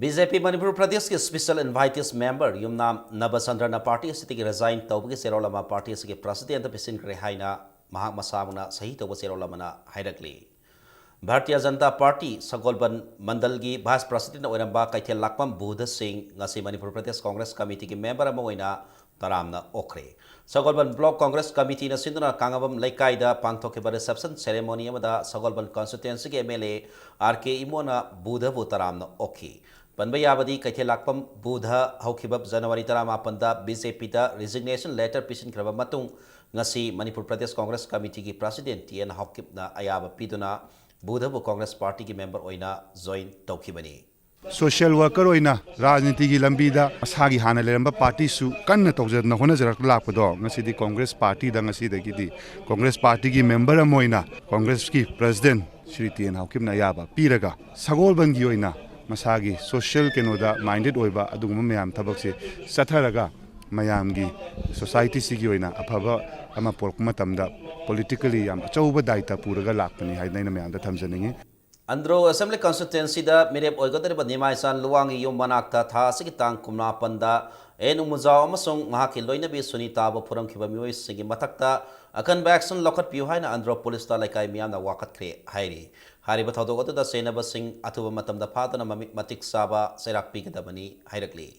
ꯕꯤ ꯖꯦ ꯄꯤ ꯃꯅꯤꯄꯨꯔ ꯄ꯭ꯔꯗꯦꯁꯀꯤ ꯁ꯭ꯄꯤꯁꯦꯜ ꯏꯟꯚꯥꯏꯇꯤꯁ ꯃꯦꯝꯕꯔ ꯌꯨꯝꯅꯥꯝ ꯅꯕꯆꯟꯗ꯭ꯔꯅ ꯄꯥꯔꯇꯤ ꯑꯁꯤꯗꯒꯤ ꯔꯤꯖꯥꯏꯟ ꯇꯧꯕꯒꯤ ꯆꯦꯔꯣꯜ ꯑꯃ ꯄꯥꯔꯇꯤ ꯑꯁꯤꯒꯤ ꯄ꯭ꯔꯁꯤꯗꯦꯟꯠꯇ ꯄꯤꯁꯤꯟꯈ꯭ꯔꯦ ꯍꯥꯏꯅ ꯃꯍꯥꯛ ꯃꯁꯥꯃꯛꯅ ꯁꯍꯤ ꯇꯧꯕ ꯆꯦꯔꯣꯜ ꯑꯃꯅ ꯍꯥꯏꯔꯛꯂꯤ꯫ ꯚꯥꯔꯇꯤꯌ ꯖꯅꯇꯥ ꯄꯥꯔꯇꯤ ꯁꯒꯣꯜꯕꯟ ꯃꯟꯗꯜꯒꯤ ꯚꯥꯏꯁ ꯄ꯭ꯔꯁꯤꯗꯦꯟꯠ ꯑꯣꯏꯔꯝꯕ ꯀꯩꯊꯦꯜ ꯂꯥꯛꯄꯝ ꯕꯨꯙ ꯁꯤꯡ ꯉꯁꯤ ꯃꯅꯤꯄꯨꯔ ꯄ꯭ꯔꯗꯦꯁ ꯀꯪꯒ꯭ꯔꯦꯁ ꯀꯃꯤꯇꯤꯒꯤ ꯃꯦꯝꯕꯔ ꯑꯃ ꯑꯣꯏꯅ ꯇꯔꯥꯝꯅ ꯑꯣꯛꯈ꯭ꯔꯦ꯫ ꯁꯒꯣꯜꯕꯟ ꯕ꯭ꯂꯣꯛ ꯀꯣꯡꯒ꯭ꯔꯦꯁ ꯀꯃꯤꯇꯤꯅ ꯁꯤꯟꯗꯨꯅ ꯀꯥꯡꯉꯕꯝ ꯂꯩꯀꯥꯏꯗ ꯄꯥꯡꯊꯣꯛꯈꯤꯕ reception ceremony ꯑꯃꯗ ꯁꯒꯣꯜꯕꯟ constituencyꯒꯤ MLA R K ꯏꯃꯣꯅ ꯕꯨꯙꯕꯨ ꯇꯔꯥꯝꯅ ꯑꯣꯛꯈꯤ꯫ ꯄꯟꯕ ꯌꯥꯕꯗꯤ, ꯀꯩꯊꯦꯜ ꯂꯥꯛꯄꯝ ꯕꯨꯙ ꯍꯧꯈꯤꯕ January ꯇꯔꯥꯃꯥꯄꯟꯗ BJPꯗ resignation letter ꯄꯤꯁꯤꯟꯈ꯭ꯔꯕ ꯃꯇꯨꯡ, ꯉꯁꯤ Manipur Pradesh Congress ꯀꯃꯤꯇꯤꯒꯤ president T N ꯍꯥꯎꯀꯤꯞꯅ ꯑꯌꯥꯕ ꯄꯤꯗꯨꯅ ꯕꯨꯙꯕꯨ ꯀꯣꯡꯒ꯭ꯔꯦꯁ ꯄꯥꯔꯇꯤꯒꯤ member ꯑꯣꯏꯅ join ꯇꯧꯈꯤꯕꯅꯤ꯫ Social worker ꯑꯣꯏꯅ ꯔꯥꯖꯅꯤꯇꯤꯒꯤ ꯂꯝꯕꯤꯗ ꯃꯁꯥꯒꯤ ꯍꯥꯟꯅ ꯂꯩꯔꯝꯕ ꯄꯥꯔꯇꯤꯁꯨ ꯀꯟꯅ ꯇꯧꯖꯗꯅ ꯍꯣꯠꯅꯖꯔꯛ ꯂꯥꯛꯄꯗꯣ, ꯉꯁꯤꯗꯤ ꯀꯣꯡꯒ꯭ꯔꯦꯁ ꯄꯥꯔꯇꯤꯗ, ꯉꯁꯤꯗꯒꯤꯗꯤ ꯀꯣꯡꯒ꯭ꯔꯦꯁ ꯄꯥꯔꯇꯤꯒꯤ member ꯑꯃ ꯑꯣꯏꯅ ꯀꯣꯡꯒ꯭ꯔꯦꯁꯀꯤ president ꯁ꯭ꯔꯤ ꯇꯤ ꯑꯦꯟ ꯍꯥꯎꯀꯤꯞꯅ ꯑꯌꯥꯕ ꯄꯤꯔꯒ, ꯁꯒꯣꯜꯕꯟꯒꯤ ꯑꯣꯏꯅ ꯃꯁꯥꯒꯤ social ꯀꯩꯅꯣꯗ minded ꯑꯣꯏꯕ ꯑꯗꯨꯒꯨꯝꯕ ꯃꯌꯥꯝ ꯊꯕꯛꯁꯦ ꯆꯠꯊꯔꯒ, ꯃꯌꯥꯝꯒꯤ societyꯁꯤꯒꯤ ꯑꯣꯏꯅ ꯑꯐꯕ ꯑꯃ ꯄꯨꯔꯛꯄ ꯃꯇꯝꯗ politically ꯌꯥꯝ ꯑꯆꯧꯕ ꯗꯥꯏꯇ ꯄꯨꯔꯒ ꯂꯥꯛꯄꯅꯤ ꯍꯥꯏꯗꯅ ꯑꯩꯅ ꯃꯌꯥꯝꯗ ꯊꯝꯖꯅꯤꯡꯉꯤ꯫ ꯑꯟꯗ꯭ꯔꯣ Assembly Constituencyꯗ ꯃꯤꯔꯦꯞ ꯑꯣꯏꯒꯗꯧꯔꯤꯕ ꯅꯤꯃꯥꯏꯆꯥꯟ ꯂꯨꯋꯥꯡꯒꯤ ꯌꯨꯝ ꯃꯅꯥꯛꯇ ꯊꯥ ꯑꯁꯤꯒꯤ ꯇꯥꯡ ꯀꯨꯟꯃꯥꯄꯟꯗ ꯑꯦꯟ ꯎꯃꯨꯖꯥꯎ ꯑꯃꯁꯨꯡ ꯃꯍꯥꯛꯀꯤ ꯂꯣꯏꯅꯕꯤ ꯁꯨꯅꯤꯇꯥꯕꯨ ꯐꯨꯔꯝꯈꯤꯕ ꯃꯤꯑꯣꯏꯁꯤꯡꯒꯤ ꯃꯊꯛꯇ ꯑꯀꯟꯕ action ꯂꯧꯈꯠꯄꯤꯌꯨ ꯍꯥꯏꯅ ꯑꯟꯗ꯭ꯔꯣ ꯄꯨꯂꯤꯁꯇ ꯂꯩꯀꯥꯏ ꯃꯤꯌꯥꯝꯅ ꯋꯥꯀꯠꯈ꯭ꯔꯦ ꯍꯥꯏꯔꯤ꯫ ꯍꯥꯏꯔꯤꯕ ꯊꯧꯗꯣꯛ ꯑꯗꯨꯗ ꯆꯦꯟꯅꯕꯁꯤꯡ ꯑꯊꯨꯕ ꯃꯇꯝꯗ ꯐꯥꯗꯨꯅ ꯃꯃꯤꯛ ꯃꯇꯤꯛ ꯆꯥꯕ ꯆꯩꯔꯥꯛ ꯄꯤꯒꯗꯕꯅꯤ ꯍꯥꯏꯔꯛꯂꯤ꯫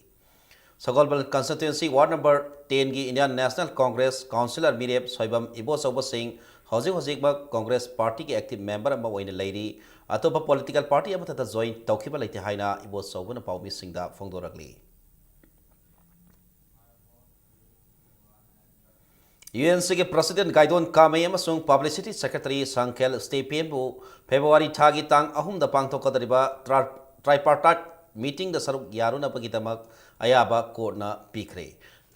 ꯁꯒꯣꯜꯕꯟ Constituency Ward number tenꯒꯤ Indian National Congress Councillor ꯃꯤꯔꯦꯞ ꯁꯣꯏꯕꯝ ꯏꯕꯣꯆꯧꯕꯁꯤꯡ ꯍꯧꯖꯤꯛ ꯍꯧꯖꯤꯛꯃꯛ ꯀꯣꯡꯒ꯭ꯔꯦꯁ ꯄꯥꯔꯇꯤꯒꯤ active member ꯑꯃ ꯑꯣꯏꯅ ꯂꯩꯔꯤ꯫ ꯑꯇꯣꯞꯄ political party ꯑꯃꯠꯇꯗ join ꯇꯧꯈꯤꯕ ꯂꯩꯇꯦ ꯍꯥꯏꯅ ꯏꯕꯣꯆꯧꯕꯅ ꯄꯥꯎꯃꯤꯁꯤꯡꯗ ꯐꯣꯡꯗꯣꯔꯛꯂꯤ꯫ UNCꯒꯤ President ꯒꯥꯏꯗꯣꯟ ꯀꯥꯃꯩ ꯑꯃꯁꯨꯡ Publicity Secretary ꯁꯪꯈꯦꯜ ꯁ꯭ꯇꯦꯐꯦꯟꯕꯨ February ꯊꯥꯒꯤ ꯇꯥꯡ ꯑꯍꯨꯝꯗ ꯄꯥꯡꯊꯣꯛꯀꯗꯧꯔꯤꯕ tra-, tripartite meetingꯗ ꯁꯔꯨꯛ ꯌꯥꯔꯨꯅꯕꯒꯤꯗꯃꯛ ꯑꯌꯥꯕ courtꯅ ꯄꯤꯈ꯭ꯔꯦ꯫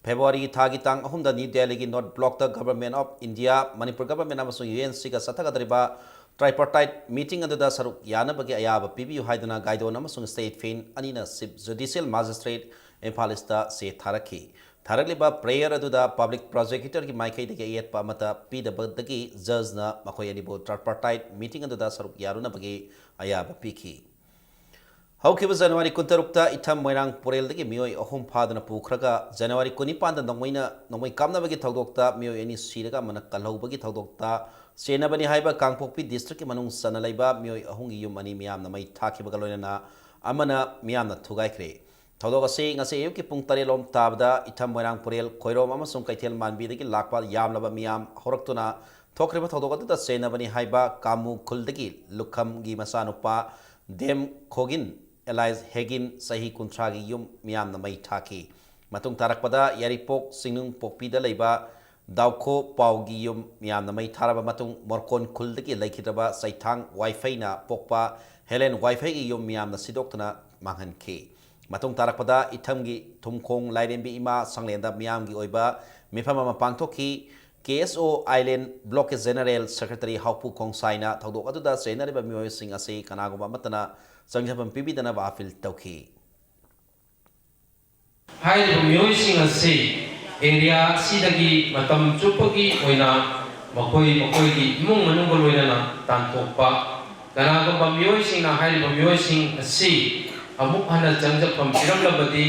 February ꯊꯥꯒꯤ ꯇꯥꯡ ꯑꯍꯨꯝꯗ New Delhiꯒꯤ North Blockꯇ Government of India, Manipur government ꯑꯃꯁꯨꯡ UNCꯒ ꯆꯠꯊꯒꯗꯧꯔꯤꯕ tripartite meeting ꯑꯗꯨꯗ ꯁꯔꯨꯛ ꯌꯥꯅꯕꯒꯤ ꯑꯌꯥꯕ ꯄꯤꯕꯤꯌꯨ ꯍꯥꯏꯗꯨꯅ ꯒꯥꯏꯗꯣꯟ ꯑꯃꯁꯨꯡ ꯁ꯭ꯇꯦꯐꯦꯟ ꯑꯅꯤꯅ Chief Judicial Magistrate Imphal east ꯆꯦ ꯊꯥꯔꯛꯈꯤ꯫ ꯊꯥꯔꯛꯂꯤꯕ prayer ꯑꯗꯨꯗ public prosecutorꯒꯤ ꯃꯥꯏꯀꯩꯗꯒꯤ ꯑꯌꯦꯠꯄ ꯑꯃꯠꯇ ꯄꯤꯗꯕꯗꯒꯤ judgeꯅ ꯃꯈꯣꯏ ꯑꯅꯤꯕꯨ tripartite meeting ꯑꯗꯨꯗ ꯁꯔꯨꯛ ꯌꯥꯔꯨꯅꯕꯒꯤ ꯑꯌꯥꯕ ꯄꯤꯈꯤ꯫ ꯍꯧꯈꯤꯕ January ꯀꯨꯟꯇꯔꯨꯛꯇ ꯏꯊꯝ ꯃꯣꯏꯔꯥꯡ ꯄꯨꯔꯦꯜꯗꯒꯤ ꯃꯤꯑꯣꯏ ꯑꯍꯨꯝ ꯐꯥꯗꯨꯅ ꯄꯨꯈ꯭ꯔꯒ, January ꯀꯨꯟꯅꯤꯄꯥꯟꯗ ꯅꯣꯡꯃꯩꯅ, ꯅꯣꯡꯃꯩ ꯀꯥꯞꯅꯕꯒꯤ ꯊꯧꯗꯣꯛꯇ ꯃꯤꯑꯣꯏ ꯑꯅꯤ ꯁꯤꯔꯒ ꯑꯃꯅ ꯀꯜꯍꯧꯕꯒꯤ ꯊꯧꯗꯣꯛꯇ ꯆꯦꯟꯅꯕꯅꯤ ꯍꯥꯏꯕ ꯀꯥꯡꯄꯣꯛꯄꯤ districtꯀꯤ ꯃꯅꯨꯡ ꯆꯟꯅ ꯂꯩꯕ ꯃꯤꯑꯣꯏ ꯑꯍꯨꯝꯒꯤ ꯌꯨꯝ ꯑꯅꯤ ꯃꯤꯌꯥꯝꯅ ꯃꯩ ꯊꯥꯈꯤꯕꯒ ꯂꯣꯏꯅꯅ ꯑꯃꯅ ꯃꯤꯌꯥꯝꯅ ꯊꯨꯒꯥꯏꯈ꯭ꯔꯦ꯫ ꯊꯧꯗꯣꯛ ꯑꯁꯤ ꯉꯁꯤ ꯑꯌꯨꯛꯀꯤ ꯄꯨꯡ ꯇꯔꯦꯠ ꯂꯣꯝ ꯇꯥꯕꯗ ꯏꯊꯝ ꯃꯣꯏꯔꯥꯡ ꯄꯨꯔꯦꯜ ꯈꯣꯏꯔꯣꯝ ꯑꯃꯁꯨꯡ ꯀꯩꯊꯦꯜ ꯃꯥꯟꯕꯤꯗꯒꯤ ꯂꯥꯛꯄ ꯌꯥꯝꯂꯕ ꯃꯤꯌꯥꯝ ꯍꯧꯔꯛꯇꯨꯅ ꯊꯣꯛꯈ꯭ꯔꯤꯕ ꯊꯧꯗꯣꯛ ꯑꯗꯨꯗ ꯆꯦꯟꯅꯕꯅꯤ ꯍꯥꯏꯕ ꯀꯥꯃꯨ ꯈꯨꯜꯗꯒꯤ ꯂꯨꯈꯝꯒꯤ ꯃꯆꯥꯅꯨꯄꯥ ꯗꯦꯝ ꯈꯣꯒꯤꯟ ꯑꯦꯂꯥꯏꯁ ꯍꯦꯒꯤꯟ ꯆꯍꯤ ꯀꯨꯟꯊ꯭ꯔꯥꯒꯤ ꯌꯨꯝ ꯃꯤꯌꯥꯝꯅ ꯃꯩ ꯊꯥꯈꯤ꯫ ꯃꯇꯨꯡ ꯇꯥꯔꯛꯄꯗ ꯌꯥꯏꯔꯤꯄꯣꯛ ꯆꯤꯡꯅꯨꯡ ꯄꯣꯛꯄꯤꯗ ꯂꯩꯕ ꯗꯥꯎꯈꯣ ꯄꯥꯎꯒꯤ ꯌꯨꯝ ꯃꯤꯌꯥꯝꯅ ꯃꯩ ꯊꯥꯔꯕ ꯃꯇꯨꯡ ꯃꯣꯔꯀꯣꯟ ꯈꯨꯜꯗꯒꯤ ꯂꯩꯈꯤꯗ꯭ꯔꯕ ꯆꯩꯊꯥꯡ ꯋꯥꯏꯐꯩꯅ ꯄꯣꯛꯄ ꯍꯦꯂꯦꯟ ꯋꯥꯏꯐꯩꯒꯤ ꯌꯨꯝ ꯃꯤꯌꯥꯝꯅ ꯁꯤꯗꯣꯛꯇꯨꯅ ꯃꯥꯡꯍꯟꯈꯤ꯫ ꯃꯇꯨꯡ ꯇꯥꯔꯛꯄꯗ ꯏꯊꯝꯒꯤ ꯊꯨꯝꯈꯣꯡ ꯂꯥꯏꯔꯦꯝꯕꯤ ꯏꯃꯥ ꯁꯪꯂꯦꯟꯗ ꯃꯤꯌꯥꯝꯒꯤ ꯑꯣꯏꯕ ꯃꯤꯐꯝ ꯑꯃ ꯄꯥꯡꯊꯣꯛꯈꯤ꯫ ꯀꯦ ꯑꯦꯁ ꯑꯣ ꯑꯥꯏꯂꯦꯟ ꯕ꯭ꯂꯣꯛꯀꯤ ꯖꯦꯅꯔꯦꯜ ꯁꯦꯀ꯭ꯔꯦꯇꯔꯤ ꯍꯥꯎꯄꯨ ꯈꯣꯡꯁꯥꯏꯅ ꯊꯧꯗꯣꯛ ꯑꯗꯨꯗ ꯆꯦꯟꯅꯔꯤꯕ ꯃꯤꯑꯣꯏꯁꯤꯡ ꯑꯁꯤ ꯀꯅꯥꯒꯨꯝꯕ ꯑꯃꯠꯇꯅ ꯆꯪꯖꯐꯝ ꯄꯤꯕꯤꯗꯅꯕ ꯑꯥꯄꯤꯜ ꯇꯧꯈꯤ꯫ ꯍꯥꯏꯔꯤꯕ ꯃꯤꯑꯣꯏꯁꯤꯡ ꯑꯁꯤ ꯑꯦꯔꯤꯌꯥ ꯑꯁꯤꯗꯒꯤ ꯃꯇꯝ ꯆꯨꯞꯄꯒꯤ ꯑꯣꯏꯅ ꯃꯈꯣꯏ ꯃꯈꯣꯏꯒꯤ ꯏꯃꯨꯡ ꯃꯅꯨꯡꯒ ꯂꯣꯏꯅꯅ ꯇꯥꯟꯊꯣꯛꯄ, ꯀꯅꯥꯒꯨꯝꯕ ꯃꯤꯑꯣꯏꯁꯤꯡꯅ ꯍꯥꯏꯔꯤꯕ ꯃꯤꯑꯣꯏꯁꯤꯡ ꯑꯁꯤ ꯑꯃꯨꯛ ꯍꯟꯅ ꯆꯪꯖꯐꯝ ꯄꯤꯔꯝꯂꯕꯗꯤ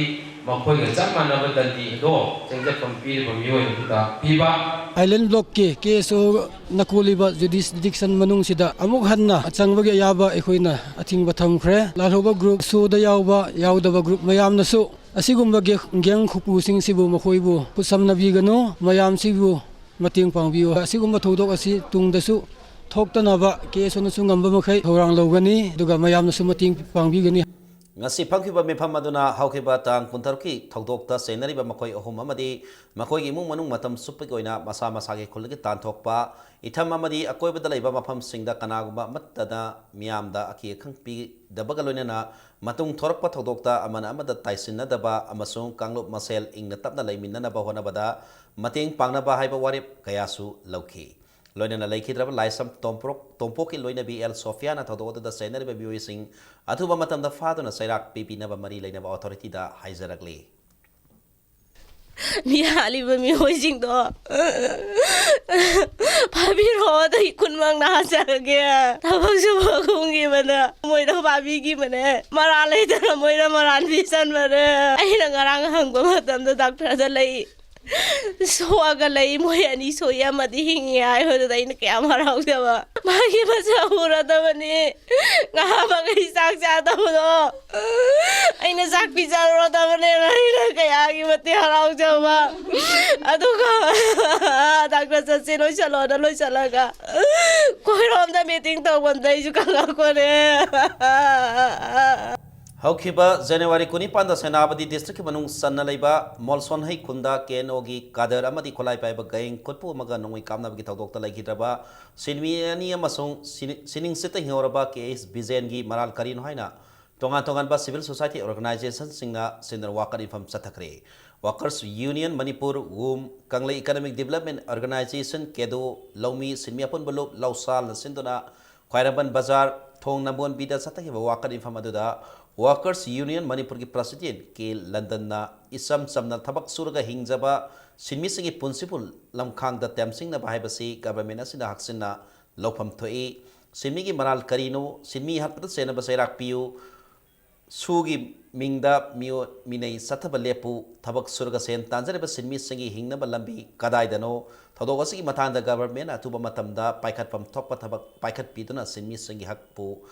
ꯃꯈꯣꯏꯒ ꯆꯞ ꯃꯥꯟꯅꯕ ꯗꯟꯗꯤ ꯑꯗꯣ ꯆꯪꯖꯐꯝ ꯄꯤꯔꯤꯕ ꯃꯤꯑꯣꯏ ꯑꯗꯨꯗ ꯄꯤꯕ꯫ ꯑꯥꯏꯂꯦꯟ ꯕ꯭ꯂꯣꯛꯀꯤ ꯀꯦ ꯑꯦꯁ ꯑꯣꯅ ꯀꯣꯜꯂꯤꯕ ꯖꯨꯗꯤꯁꯗꯤꯛꯁꯟ ꯃꯅꯨꯡꯁꯤꯗ ꯑꯃꯨꯛ ꯍꯟꯅ ꯆꯪꯕꯒꯤ ꯑꯌꯥꯕ ꯑꯩꯈꯣꯏꯅ ꯑꯊꯤꯡꯕ ꯊꯝꯈ꯭ꯔꯦ꯫ ꯂꯥꯜꯍꯧꯕ ꯒ꯭ꯔꯨꯞ, ꯁꯣꯗ ꯌꯥꯎꯕ ꯌꯥꯎꯗꯕ ꯒ꯭ꯔꯨꯞ ꯃꯌꯥꯝꯅꯁꯨ ꯑꯁꯤꯒꯨꯝꯕ ꯒꯦ-, ꯒꯦꯡ ꯈꯨꯄꯨꯁꯤꯡꯁꯤꯕꯨ ꯃꯈꯣꯏꯕꯨ ꯈꯨꯠꯁꯝꯅꯕꯤꯒꯅꯨ꯫ ꯃꯌꯥꯝꯁꯤꯕꯨ ꯃꯇꯦꯡ ꯄꯥꯡꯕꯤꯌꯨ꯫ ꯑꯁꯤꯒꯨꯝꯕ ꯊꯧꯗꯣꯛ ꯑꯁꯤ ꯇꯨꯡꯗꯁꯨ ꯊꯣꯛꯇꯅꯕ ꯀꯦ ꯑꯦꯁ ꯑꯣꯅꯁꯨ ꯉꯝꯕ ꯃꯈꯩ ꯊꯧꯔꯥꯡ ꯂꯧꯒꯅꯤ, ꯑꯗꯨꯒ ꯃꯌꯥꯝꯅꯁꯨ ꯃꯇꯦꯡ ꯄꯥꯡꯕꯤꯒꯅꯤ꯫ ꯉꯁꯤ ꯐꯝꯈꯤꯕ ꯃꯤꯐꯝ ꯑꯗꯨꯅ ꯍꯧꯈꯤꯕ ꯇꯥꯡ ꯀꯨꯟꯇꯔꯨꯛꯀꯤ ꯊꯧꯗꯣꯛꯇ ꯆꯦꯟꯅꯔꯤꯕ ꯃꯈꯣꯏ ꯑꯍꯨꯝ ꯑꯃꯗꯤ ꯃꯈꯣꯏꯒꯤ ꯏꯃꯨꯡ ꯃꯅꯨꯡ ꯃꯇꯝ ꯆꯨꯞꯄꯒꯤ ꯑꯣꯏꯅ ꯃꯁꯥ ꯃꯁꯥꯒꯤ ꯈꯨꯜꯗꯒꯤ ꯇꯥꯟꯊꯣꯛꯄ, ꯏꯊꯝ ꯑꯃꯗꯤ ꯑꯀꯣꯏꯕꯗ ꯂꯩꯕ ꯃꯐꯝꯁꯤꯡꯗ ꯀꯅꯥꯒꯨꯝꯕ ꯑꯃꯠꯇꯅ ꯃꯤꯌꯥꯝꯗ ꯑꯀꯤ ꯑꯈꯪ ꯄꯤꯗꯕꯒ ꯂꯣꯏꯅꯅ ꯃꯇꯨꯡ ꯊꯣꯔꯛꯄ ꯊꯧꯗꯣꯛꯇ ꯑꯃꯅ ꯑꯃꯗ ꯇꯥꯏꯁꯤꯟꯅꯗꯕ ꯑꯃꯁꯨꯡ ꯀꯥꯡꯂꯨꯞ ꯃꯁꯦꯜ ꯏꯪꯅ ꯇꯞꯅ ꯂꯩꯃꯤꯟꯅꯅꯕ ꯍꯣꯠꯅꯕꯗ ꯃꯇꯦꯡ ꯄꯥꯡꯅꯕ ꯍꯥꯏꯕ ꯋꯥꯔꯦꯞ ꯀꯌꯥꯁꯨ ꯂꯧꯈꯤ꯫ ꯂꯣꯏꯅꯅ ꯂꯩꯈꯤꯗ꯭ꯔꯕ ꯂꯥꯏꯁ꯭ꯔꯝ ꯇꯣꯝꯄꯣꯛ-, ꯇꯣꯝꯄꯣꯛꯀꯤ ꯂꯣꯏꯅꯕꯤ ꯑꯦꯜ ꯁꯣꯐꯤꯌꯥꯅ ꯊꯧꯗꯣꯛ ꯑꯗꯨꯗ ꯆꯦꯟꯅꯔꯤꯕ ꯃꯤꯑꯣꯏꯁꯤꯡ ꯑꯊꯨꯕ ꯃꯇꯝꯗ ꯐꯥꯗꯨꯅ ꯆꯩꯔꯥꯛ ꯄꯤꯕꯤꯅꯕ ꯃꯔꯤ ꯂꯩꯅꯕ ꯑꯣꯊꯣꯔꯤꯇꯤꯗ ꯍꯥꯏꯖꯔꯛꯂꯤ꯫ ꯃꯤ ꯍꯥꯠꯂꯤꯕ ꯃꯤꯑꯣꯏꯁꯤꯡꯗꯣ ꯐꯥꯕꯤꯔꯣ, ꯑꯗꯩ ꯈꯨꯟꯃꯛ ꯅꯥꯖꯔꯒꯦ꯫ ꯊꯕꯛ ꯁꯨꯕ ꯀꯨꯝꯈꯤꯕꯅ ꯃꯣꯏꯗ ꯐꯥꯕꯤꯈꯤꯕꯅꯦ꯫ ꯃꯔꯥꯜ ꯂꯩꯇꯅ ꯃꯣꯏꯅ ꯃꯔꯥꯜ ꯄꯤꯁꯟꯕꯅꯦ꯫ ꯑꯩꯅ ꯉꯔꯥꯡ ꯍꯪꯕ ꯃꯇꯝꯗ ꯗꯥꯛꯇꯔꯗ ꯂꯩ꯫ ꯁꯣꯛꯑꯒ ꯂꯩ, ꯃꯣꯏ ꯑꯅꯤ ꯁꯣꯛꯏ, ꯑꯃꯗꯤ ꯍꯤꯡꯉꯤ ꯍꯥꯏꯕꯗꯨꯗ ꯑꯩꯅ ꯀꯌꯥꯝ ꯍꯔꯥꯎꯖꯕ꯫ ꯃꯥꯒꯤ ꯃꯁꯛ ꯎꯔꯗꯕꯅꯤ꯫ ꯉꯍꯥ ꯃꯈꯩ ꯆꯥꯛ ꯆꯥꯗꯕꯗꯣ ꯑꯩꯅ ꯆꯥꯛ ꯄꯤꯖꯔꯨꯔꯗꯕꯅꯦꯅ ꯑꯩꯅ ꯀꯌꯥꯒꯤ ꯃꯇꯤꯛ ꯍꯔꯥꯎꯖꯕ꯫ ꯑꯗꯨꯒ ꯗꯥꯛꯇꯔ ꯆꯠꯁꯦ ꯂꯣꯏꯁꯜꯂꯣꯅ ꯂꯣꯏꯁꯜꯂꯒ ꯈꯣꯏꯔꯣꯝꯗ ꯃꯤꯇꯤꯡ ꯇꯧꯕꯗ ꯑꯩꯁꯨ ꯈꯪꯉꯛꯄꯅꯦ꯫ ꯍꯧꯈꯤꯕ ꯖꯅꯋꯥꯔꯤ ꯀꯨꯟꯅꯤꯄꯥꯟꯗ ꯁꯦꯅꯥꯄꯇꯤ ꯗꯤꯁꯇ꯭ꯔꯤꯛꯀꯤ ꯃꯅꯨꯡ ꯆꯟꯅ ꯂꯩꯕ ꯃꯣꯜꯁꯣꯟꯍꯩ ꯈꯨꯟꯗ ꯀꯦ ꯑꯦꯟ ꯑꯣꯒꯤ ꯀꯥꯗꯔ ꯑꯃꯗꯤ ꯈꯨꯠꯂꯥꯏ ꯄꯥꯏꯕ ꯒꯦꯡ ꯈꯨꯠꯄꯨ ꯑꯃꯒ ꯅꯣꯡꯃꯩ ꯀꯥꯞꯅꯕꯒꯤ ꯊꯧꯗꯣꯛꯇ ꯂꯩꯈꯤꯗ꯭ꯔꯕ ꯁꯤꯟꯃꯤ ꯑꯅꯤ ꯑꯃꯁꯨꯡ ꯁꯤꯅꯤ-, ꯁꯤꯅꯤꯡꯆꯤꯠꯇ ꯍꯤꯡꯍꯧꯔꯕ ꯀꯦ ꯑꯩꯆ ꯕꯤꯖꯦꯟꯒꯤ ꯃꯔꯥꯜ ꯀꯔꯤꯅꯣ ꯍꯥꯏꯅ ꯇꯣꯉꯥꯟ ꯇꯣꯉꯥꯟꯕ civil society organizationꯁꯤꯡꯅ ꯁꯤꯟꯗꯨꯅ ꯋꯥꯀꯠ ꯏꯟꯐꯝ ꯆꯠꯊꯈ꯭ꯔꯦ꯫ Workers Union Manipur, ꯋꯨꯝ, ꯀꯪꯂꯩ Economic Development Organization, ꯀꯦꯗꯣ, ꯂꯧꯃꯤ ꯁꯤꯟꯃꯤ ꯑꯄꯨꯟꯕ ꯂꯨꯞ, ꯂꯧꯁꯥꯜꯅ ꯁꯤꯟꯗꯨꯅ ꯈ꯭ꯋꯥꯏꯔꯝꯕꯟ ꯕꯖꯥꯔ ꯊꯣꯡ ꯅꯝꯕꯣꯟꯕꯤꯗ ꯆꯠꯊꯈꯤꯕ ꯋꯥꯀꯠ ꯏꯟꯐꯝ ꯑꯗꯨꯗ Workers Union ꯃꯅꯤꯄꯨꯔꯒꯤ president ꯀꯦ ꯂꯟꯗꯟꯅ ꯏꯆꯝ ꯆꯝꯅ ꯊꯕꯛ ꯁꯨꯔꯒ ꯍꯤꯡꯖꯕ ꯁꯤꯟꯃꯤꯁꯤꯡꯒꯤ ꯄꯨꯟꯁꯤꯕꯨ ꯂꯝꯈꯥꯡꯗ ꯇꯦꯝꯁꯤꯡꯅꯕ ꯍꯥꯏꯕꯁꯤ government ꯑꯁꯤꯅ ꯍꯛꯆꯤꯟꯅ ꯂꯧꯐꯝ ꯊꯣꯛꯏ꯫ ꯁꯤꯟꯃꯤꯒꯤ ꯃꯔꯥꯜ ꯀꯔꯤꯅꯣ? ꯁꯤꯟꯃꯤ ꯍꯥꯠꯄꯗ ꯆꯦꯟꯅꯕ ꯆꯩꯔꯥꯛ ꯄꯤꯌꯨ꯫ ꯁꯨꯒꯤ ꯃꯤꯡꯗ ꯃꯤꯑꯣ-, ꯃꯤꯅꯩ ꯆꯠꯊꯕ ꯂꯦꯞꯄꯨ꯫ ꯊꯕꯛ ꯁꯨꯔꯒ ꯁꯦꯟ ꯇꯥꯟꯖꯔꯤꯕ ꯁꯤꯟꯃꯤꯁꯤꯡꯒꯤ ꯍꯤꯡꯅꯕ ꯂꯝꯕꯤ ꯀꯗꯥꯏꯗꯅꯣ? ꯊꯧꯗꯣꯛ ꯑꯁꯤꯒꯤ ꯃꯇꯥꯡꯗ governmentꯅ ꯑꯊꯨꯕ ꯃꯇꯝꯗ ꯄꯥꯏꯈꯠꯐꯝ ꯊꯣꯛꯄ ꯊꯕꯛ ꯄꯥꯏꯈꯠꯄꯤꯗꯨꯅ ꯁꯤꯟꯃꯤꯁꯤꯡꯒꯤ ꯍꯛꯄꯨ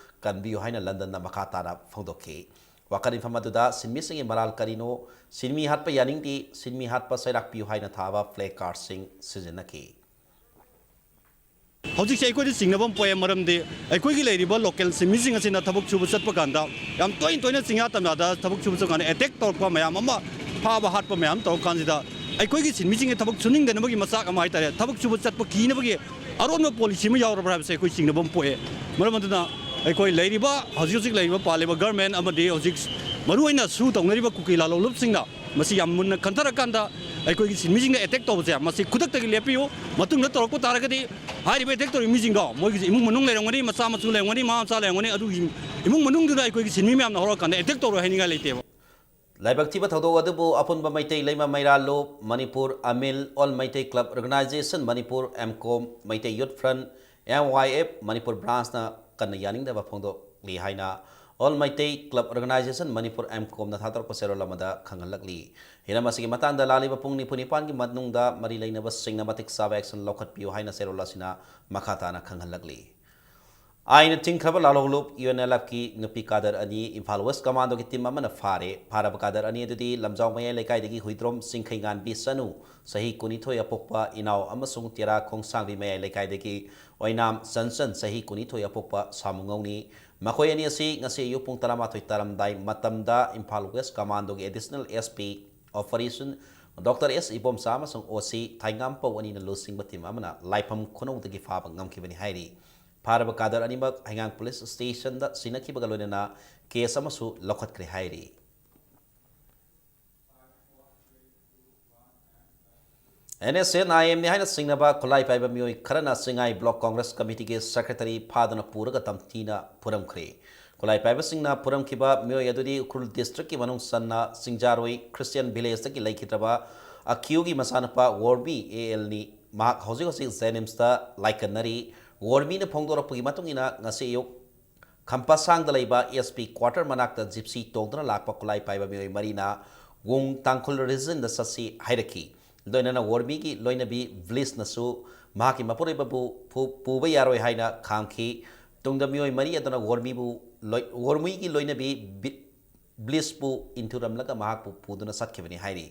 ꯀꯟꯕꯤꯌꯨ ꯍꯥꯏꯅ ꯂꯟꯗꯟꯅ ꯃꯈꯥ ꯇꯥꯅ ꯐꯣꯡꯗꯣꯛꯈꯤ꯫ ꯋꯥꯀꯠ ꯏꯟꯐꯝ ꯑꯗꯨꯗ ꯁꯤꯟꯃꯤꯁꯤꯡꯒꯤ ꯃꯔꯥꯜ ꯀꯔꯤꯅꯣ? ꯁꯤꯟꯃꯤ ꯍꯥꯠꯄ ꯌꯥꯅꯤꯡꯗꯦ, ꯁꯤꯟꯃꯤ ꯍꯥꯠꯄ ꯆꯩꯔꯥꯛ ꯄꯤꯌꯨ ꯍꯥꯏꯅ ꯊꯥꯕ flag cardꯁꯤꯡ ꯁꯤꯖꯤꯟꯅꯈꯤ꯫ ꯍꯧꯖꯤꯛꯁꯦ ꯑꯩꯈꯣꯏꯗ ꯆꯤꯡꯅꯕ ꯑꯃ ꯄꯣꯛꯑꯦ, ꯃꯔꯝꯗꯤ ꯑꯩꯈꯣꯏꯒꯤ ꯂꯩꯔꯤꯕ local ꯁꯤꯟꯃꯤꯁꯤꯡ ꯑꯁꯤꯅ ꯊꯕꯛ ꯁꯨꯕ ꯆꯠꯄ ꯀꯥꯟꯗ ꯌꯥꯝ ꯇꯣꯏꯅ ꯇꯣꯏꯅ ꯆꯤꯡꯌꯥ ꯇꯝꯌꯥꯗ ꯊꯕꯛ ꯁꯨꯕ ꯆꯠꯀꯥꯟꯗ attack ꯇꯧꯔꯛꯄ ꯃꯌꯥꯝ ꯑꯃ, ꯐꯥꯕ ꯍꯥꯠꯄ ꯃꯌꯥꯝ ꯇꯧꯔꯀꯥꯟꯁꯤꯗ ꯑꯩꯈꯣꯏꯒꯤ ꯁꯤꯟꯃꯤꯁꯤꯡꯒꯤ ꯊꯕꯛ ꯁꯨꯅꯤꯡꯗꯅꯕꯒꯤ ꯃꯆꯥꯛ ꯑꯃ ꯍꯥꯏꯇꯥꯔꯦ, ꯊꯕꯛ ꯁꯨꯕ ꯆꯠꯄ ꯀꯤꯅꯕꯒꯤ ꯑꯔꯣꯟꯕ policy ꯑꯃ ꯌꯥꯎꯔꯕ꯭ꯔꯥ ꯍꯥꯏꯕꯁꯦ ꯑꯩꯈꯣꯏ ꯆꯤꯡꯅꯕ ꯑꯃ ꯄꯣꯛꯑꯦ꯫ ꯃꯔꯝ ꯑꯗꯨꯅ ꯑꯩꯈꯣꯏ ꯂꯩꯔꯤꯕ, ꯍꯧꯖꯤꯛ ꯍꯧꯖꯤꯛ ꯂꯩꯔꯤꯕ ꯄꯥꯜꯂꯤꯕ government ꯑꯃꯗꯤ ꯍꯧꯖꯤꯛ ꯃꯔꯨꯑꯣꯏꯅ ꯁꯨ ꯇꯧꯅꯔꯤꯕ ꯀꯨꯀꯤ ꯂꯥꯂꯣꯡꯂꯨꯞꯁꯤꯡꯅ ꯃꯁꯤ ꯌꯥꯝ ꯃꯨꯟꯅ ꯈꯟꯊꯔꯀꯥꯟꯗ ꯑꯩꯈꯣꯏꯒꯤ ꯁꯤꯟꯃꯤꯁꯤꯡꯗ attack ꯇꯧꯕꯁꯦ ꯃꯁꯤ ꯈꯨꯗꯛꯇꯒꯤ ꯂꯦꯞꯄꯤꯌꯨ꯫ ꯃꯇꯨꯡꯗ ꯇꯧꯔꯛꯄ ꯇꯥꯔꯒꯗꯤ ꯍꯥꯏꯔꯤꯕ attack ꯇꯧꯔꯤꯕ ꯃꯤꯁꯤꯡꯗꯣ ꯃꯣꯏꯒꯤ ꯏꯃꯨꯡ ꯃꯅꯨꯡ ꯂꯩꯔꯝꯒꯅꯤ, ꯃꯆꯥ ꯃꯁꯨ ꯂꯩꯔꯝꯒꯅꯤ, ꯃꯃꯥ ꯃꯆꯥ ꯂꯩꯔꯝꯒꯅꯤ, ꯑꯗꯨꯒꯤ ꯏꯃꯨꯡ ꯃꯅꯨꯡꯗꯨꯗ ꯑꯩꯈꯣꯏꯒꯤ ꯁꯤꯟꯃꯤ ꯃꯌꯥꯝꯅ ꯍꯧꯔꯀꯥꯟꯗ attack ꯇꯧꯔꯣꯏ ꯍꯥꯏꯅꯤꯡꯉꯥꯏ ꯂꯩꯇꯦꯕ꯫ ꯂꯥꯏꯕꯛ ꯊꯤꯕ ꯊꯧꯗꯣꯛ ꯑꯗꯨꯕꯨ ꯑꯄꯨꯟꯕ ꯃꯩꯇꯩ ꯂꯩꯃ ꯃꯩꯔꯥ ꯂꯨꯞ, ꯃꯅꯤꯄꯨꯔ ꯑꯃꯤꯜ, All Meitei Club Organization, Manipur ꯑꯦꯝꯀꯣꯝ, Meitei Youth Front, M Y F Manipur branchꯅ ꯀꯟꯅ ꯌꯥꯅꯤꯡꯗꯕ ꯐꯣꯡꯗꯣꯛꯂꯤ ꯍꯥꯏꯅ All Meitei Club Organization Manipur, M ꯀꯣꯝꯅ ꯊꯥꯗꯣꯔꯛꯄ ꯆꯦꯔꯣꯜ ꯑꯃꯗ ꯈꯪꯍꯜꯂꯛꯂꯤ꯫ ꯍꯤꯔꯝ ꯑꯁꯤꯒꯤ ꯃꯇꯥꯡꯗ ꯂꯥꯛꯂꯤꯕ ꯄꯨꯡ ꯅꯤꯐꯨ ꯅꯤꯄꯥꯟꯒꯤ ꯃꯅꯨꯡꯗ ꯃꯔꯤ ꯂꯩꯅꯕꯁꯤꯡꯅ ꯃꯇꯤꯛ ꯆꯥꯕ action ꯂꯧꯈꯠꯄꯤꯌꯨ ꯍꯥꯏꯅ ꯆꯦꯔꯣꯜ ꯑꯁꯤꯅ ꯃꯈꯥ ꯇꯥꯅ ꯈꯪꯍꯜꯂꯛꯂꯤ꯫ ꯑꯥꯏꯟꯅ ꯊꯤꯡꯈ꯭ꯔꯕ ꯂꯥꯜꯍꯧꯂꯨꯞ ꯌꯨ ꯑꯦꯟ ꯑꯦꯜ ꯑꯦꯐꯀꯤ ꯅꯨꯄꯤ ꯀꯥꯗꯔ ꯑꯅꯤ ꯏꯝꯐꯥꯜ ꯋꯦꯁ ꯀꯃꯥꯟꯗꯣꯒꯤ ꯇꯤꯝ ꯑꯃꯅ ꯐꯥꯔꯦ꯫ ꯐꯥꯔꯕ ꯀꯥꯗꯔ ꯑꯅꯤ ꯑꯗꯨꯗꯤ ꯂꯝꯖꯥꯎ ꯃꯌꯥꯏ ꯂꯩꯀꯥꯏꯗꯒꯤ ꯍꯨꯏꯗ꯭ꯔꯣꯝ ꯆꯤꯡꯈꯩꯉꯥꯟꯕꯤ ꯆꯅꯨ, ꯆꯍꯤ ꯀꯨꯟꯅꯤꯊꯣꯏ ꯑꯄꯣꯛꯄ ꯏꯅꯥꯎ, ꯑꯃꯁꯨꯡ ꯇꯦꯔꯥ ꯈꯣꯡꯁꯥꯡꯕꯤ ꯃꯌꯥꯏ ꯂꯩꯀꯥꯏꯗꯒꯤ ꯑꯣꯏꯅꯥꯝ ꯆꯟꯆꯟ, ꯆꯍꯤ ꯀꯨꯟꯅꯤꯊꯣꯏ ꯑꯄꯣꯛꯄ ꯁꯥꯃꯨꯉꯧꯅꯤ꯫ ꯃꯈꯣꯏ ꯑꯅꯤ ꯑꯁꯤ ꯉꯁꯤ ꯑꯌꯨꯛ ꯄꯨꯡ ꯇꯔꯥꯃꯥꯊꯣꯏ ꯇꯥꯔꯝꯗꯥꯏ ꯃꯇꯝꯗ ꯏꯝꯐꯥꯜ ꯋꯦꯁ ꯀꯃꯥꯟꯗꯣꯒꯤ additional S P operation doctor S Ibomcha ꯑꯃꯁꯨꯡ ꯑꯣ ꯁꯤ ꯊꯥꯏꯉꯥꯝꯄꯧ ꯑꯅꯤꯅ ꯂꯨꯆꯤꯡꯕ ꯇꯤꯝ ꯑꯃꯅ ꯂꯥꯏꯐꯝ ꯈꯨꯅꯧꯗꯒꯤ ꯐꯥꯕ ꯉꯝꯈꯤꯕꯅꯤ ꯍꯥꯏꯔꯤ꯫ ꯐꯥꯔꯕ ꯀꯥꯗꯔ ꯑꯅꯤꯃꯛ ꯍꯩꯉꯥꯡ ꯄꯨꯂꯤꯁ ꯁ꯭ꯇꯦꯁꯟꯗ ꯁꯤꯟꯅꯈꯤꯕꯒ ꯂꯣꯏꯅꯅ ꯀꯦꯁ ꯑꯃꯁꯨ ꯂꯧꯈꯠꯈ꯭ꯔꯦ ꯍꯥꯏꯔꯤ꯫ ꯑꯦꯟ ꯑꯦꯁ ꯑꯦꯟ ꯑꯥꯏ ꯑꯦꯝꯅꯤ ꯍꯥꯏꯅ ꯆꯤꯡꯅꯕ ꯈꯨꯠꯂꯥꯏ ꯄꯥꯏꯕ ꯃꯤꯑꯣꯏ ꯈꯔꯅ ꯆꯤꯡꯉꯥꯏ ꯕ꯭ꯂꯣꯛ ꯀꯣꯡꯒ꯭ꯔꯦꯁ ꯀꯃꯤꯇꯤꯒꯤ ꯁꯦꯀ꯭ꯔꯦꯇꯔꯤ ꯐꯥꯗꯨꯅ ꯄꯨꯔꯒ ꯇꯝꯊꯤꯅ ꯐꯨꯔꯝꯈ꯭ꯔꯦ꯫ ꯈꯨꯠꯂꯥꯏ ꯄꯥꯏꯕꯁꯤꯡꯅ ꯐꯨꯔꯝꯈꯤꯕ ꯃꯤꯑꯣꯏ ꯑꯗꯨꯗꯤ ꯎꯈ꯭ꯔꯨꯜ ꯗꯤꯁꯇ꯭ꯔꯤꯛꯀꯤ ꯃꯅꯨꯡ ꯆꯟꯅ ꯆꯤꯡꯖꯥꯔꯣꯏ ꯈ꯭ꯔꯤꯁꯇꯤꯌꯥꯟ ꯚꯤꯂꯦꯖꯇꯒꯤ ꯂꯩꯈꯤꯗ꯭ꯔꯕ ꯑꯀ꯭ꯌꯨꯒꯤ ꯃꯆꯥꯅꯨꯄꯥ ꯋꯣꯔꯃꯤ ꯑꯦ ꯑꯦꯜꯅꯤ꯫ ꯃꯍꯥꯛ ꯍꯧꯖꯤꯛ ꯍꯧꯖꯤꯛ ꯖꯦꯅꯤꯝꯁꯇ ꯂꯥꯏꯀꯠꯅꯔꯤ꯫ ꯋꯣꯔꯃꯤꯅ ꯐꯣꯡꯗꯣꯔꯛꯄꯒꯤ ꯃꯇꯨꯡ ꯏꯟꯅ ꯉꯁꯤ ꯑꯌꯨꯛ ꯈꯝꯄꯁꯥꯡꯗ ꯂꯩꯕ ꯑꯦꯁ ꯄꯤ ꯀ꯭ꯋꯥꯇꯔ ꯃꯅꯥꯛꯇ ꯖꯤꯞꯁꯤ ꯇꯣꯡꯗꯨꯅ ꯂꯥꯛꯄ ꯈꯨꯠꯂꯥꯏ ꯄꯥꯏꯕ ꯃꯤꯑꯣꯏ ꯃꯔꯤꯅ ꯋꯨꯡ ꯇꯥꯡꯈꯨꯜ ꯔꯤꯖꯟꯗ ꯆꯠꯁꯤ ꯍꯥꯏꯔꯛꯈꯤ꯫ ꯂꯣꯏꯅꯅ ꯋꯣꯔꯃꯤꯒꯤ ꯂꯣꯏꯅꯕꯤ ꯕ꯭ꯂꯤꯁꯅꯁꯨ ꯃꯍꯥꯛꯀꯤ ꯃꯄꯨꯔꯣꯏꯕꯕꯨ ꯐꯨ-, ꯄꯨꯕ ꯌꯥꯔꯣꯏ ꯍꯥꯏꯅ ꯈꯥꯝꯈꯤ꯫ ꯇꯨꯡꯗ ꯃꯤꯑꯣꯏ ꯃꯔꯤ ꯑꯗꯨꯅ ꯋꯣꯔꯃꯤꯕꯨ ꯂꯣꯏ-, ꯋꯣꯔꯃꯤꯒꯤ ꯂꯣꯏꯅꯕꯤ ꯕꯤ-, ꯕ꯭ꯂꯤꯁꯄꯨ ꯏꯟꯊꯨꯔꯝꯂꯒ ꯃꯍꯥꯛꯄꯨ ꯄꯨꯗꯨꯅ ꯆꯠꯈꯤꯕꯅꯤ ꯍꯥꯏꯔꯤ꯫